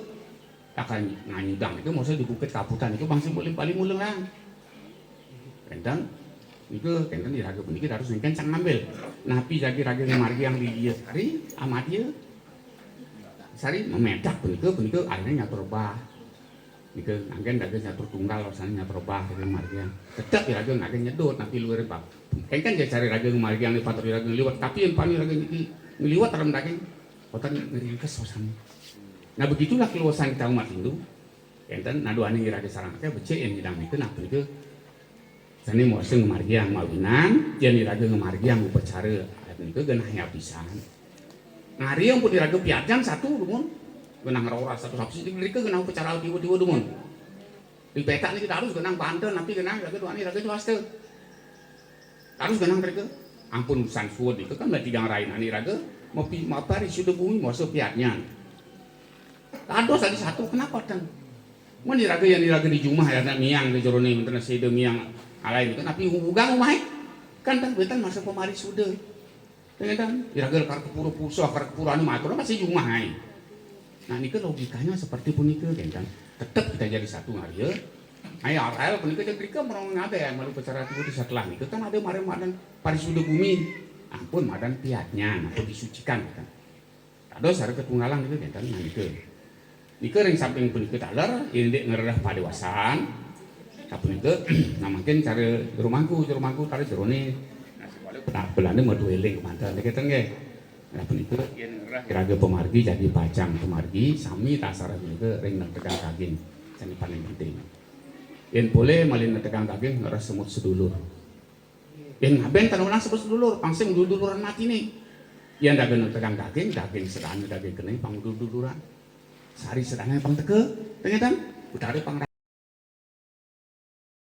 Lakar nganyudang nika masa di Bukit Kaputan nika bangsa bale, bale mula ngenang. Kenten, nika kenten iraga puniki harus nengken sang ngambil. Napi jagi raga ngamargiang di dia sari, amadya. Sari memedak punika, punika arine nyatur rebah. Nika nganggen raga nyatur tunggal, rasane nyatur rebah, raga ngamargiang. Tetep iraga nganggen nyedot, napi luwih rebah. Kenten ya cari raga ngamargiang di patur iraga ngliwat, tapi yen pami raga niki ngliwat dalam daging, boten ngringkes wasane. Nah, begitulah keluasan kita umat Hindu. Kenten, nah, duaning iraga sareng akeh becik yen nyidang nika, nah, punika sane moso ngamargiang mawinan, yen iraga ngamargiang upacara, nika genah ya pisan. Ngari ampun iraga piarjan satu dumun. Genah ngeroras satu sapsi, nika genah upacara tiwa-tiwa dumun. Di petak niki harus genah banten, napi genah iraga duaning iraga swasta. Harus genah mereka. Ampun usan suud nika kan berarti yang lain iraga mapi-, maparisuda bumi moso piarjan. Dados adi satu, kenapa ten? Mun iraga yen iraga di jumah ya, miang di jerone wenten seda miang alai niku, napi ugang umahe? Kan ten wenten masa pamarisuda. Ten, iraga lakar kepura pusa, lakar kepura anu matur masih jumah ae. Nah, nika logikanya seperti punika, kenten. Tetep kita jadi satu ngaria. Ayo, Rael punika jeng drika merong ngabe malu pacara tiwa di setelah nika kan ada madan, madan parisuda bumi. Ampun madan piarjan, ampun disucikan, kenten. Dados sareng ketunggalan nika kenten, nah nika. Nika ring samping punika taler, indik ngrereh padewasan. Sapunika, nah mangkin cara jero mangku, jero mangku taler jerone. Nah, Belanda madu eling kemanten, nika kenten nggih. Nah, punika yen ngrereh iraga pamargi, jagi pacang pamargi, sami tasareh punika ring netegang daging. Sami paling penting. Yen polih malih netegang daging, ngrereh semut sedulur. Yen ngaben tan wenang sebut sedulur, pang sing dulur-duluran matine. Yen daging tegang daging, daging sedane daging kene pang dulur-duluran. Sari sedane pang teka, tengetan. Utare pang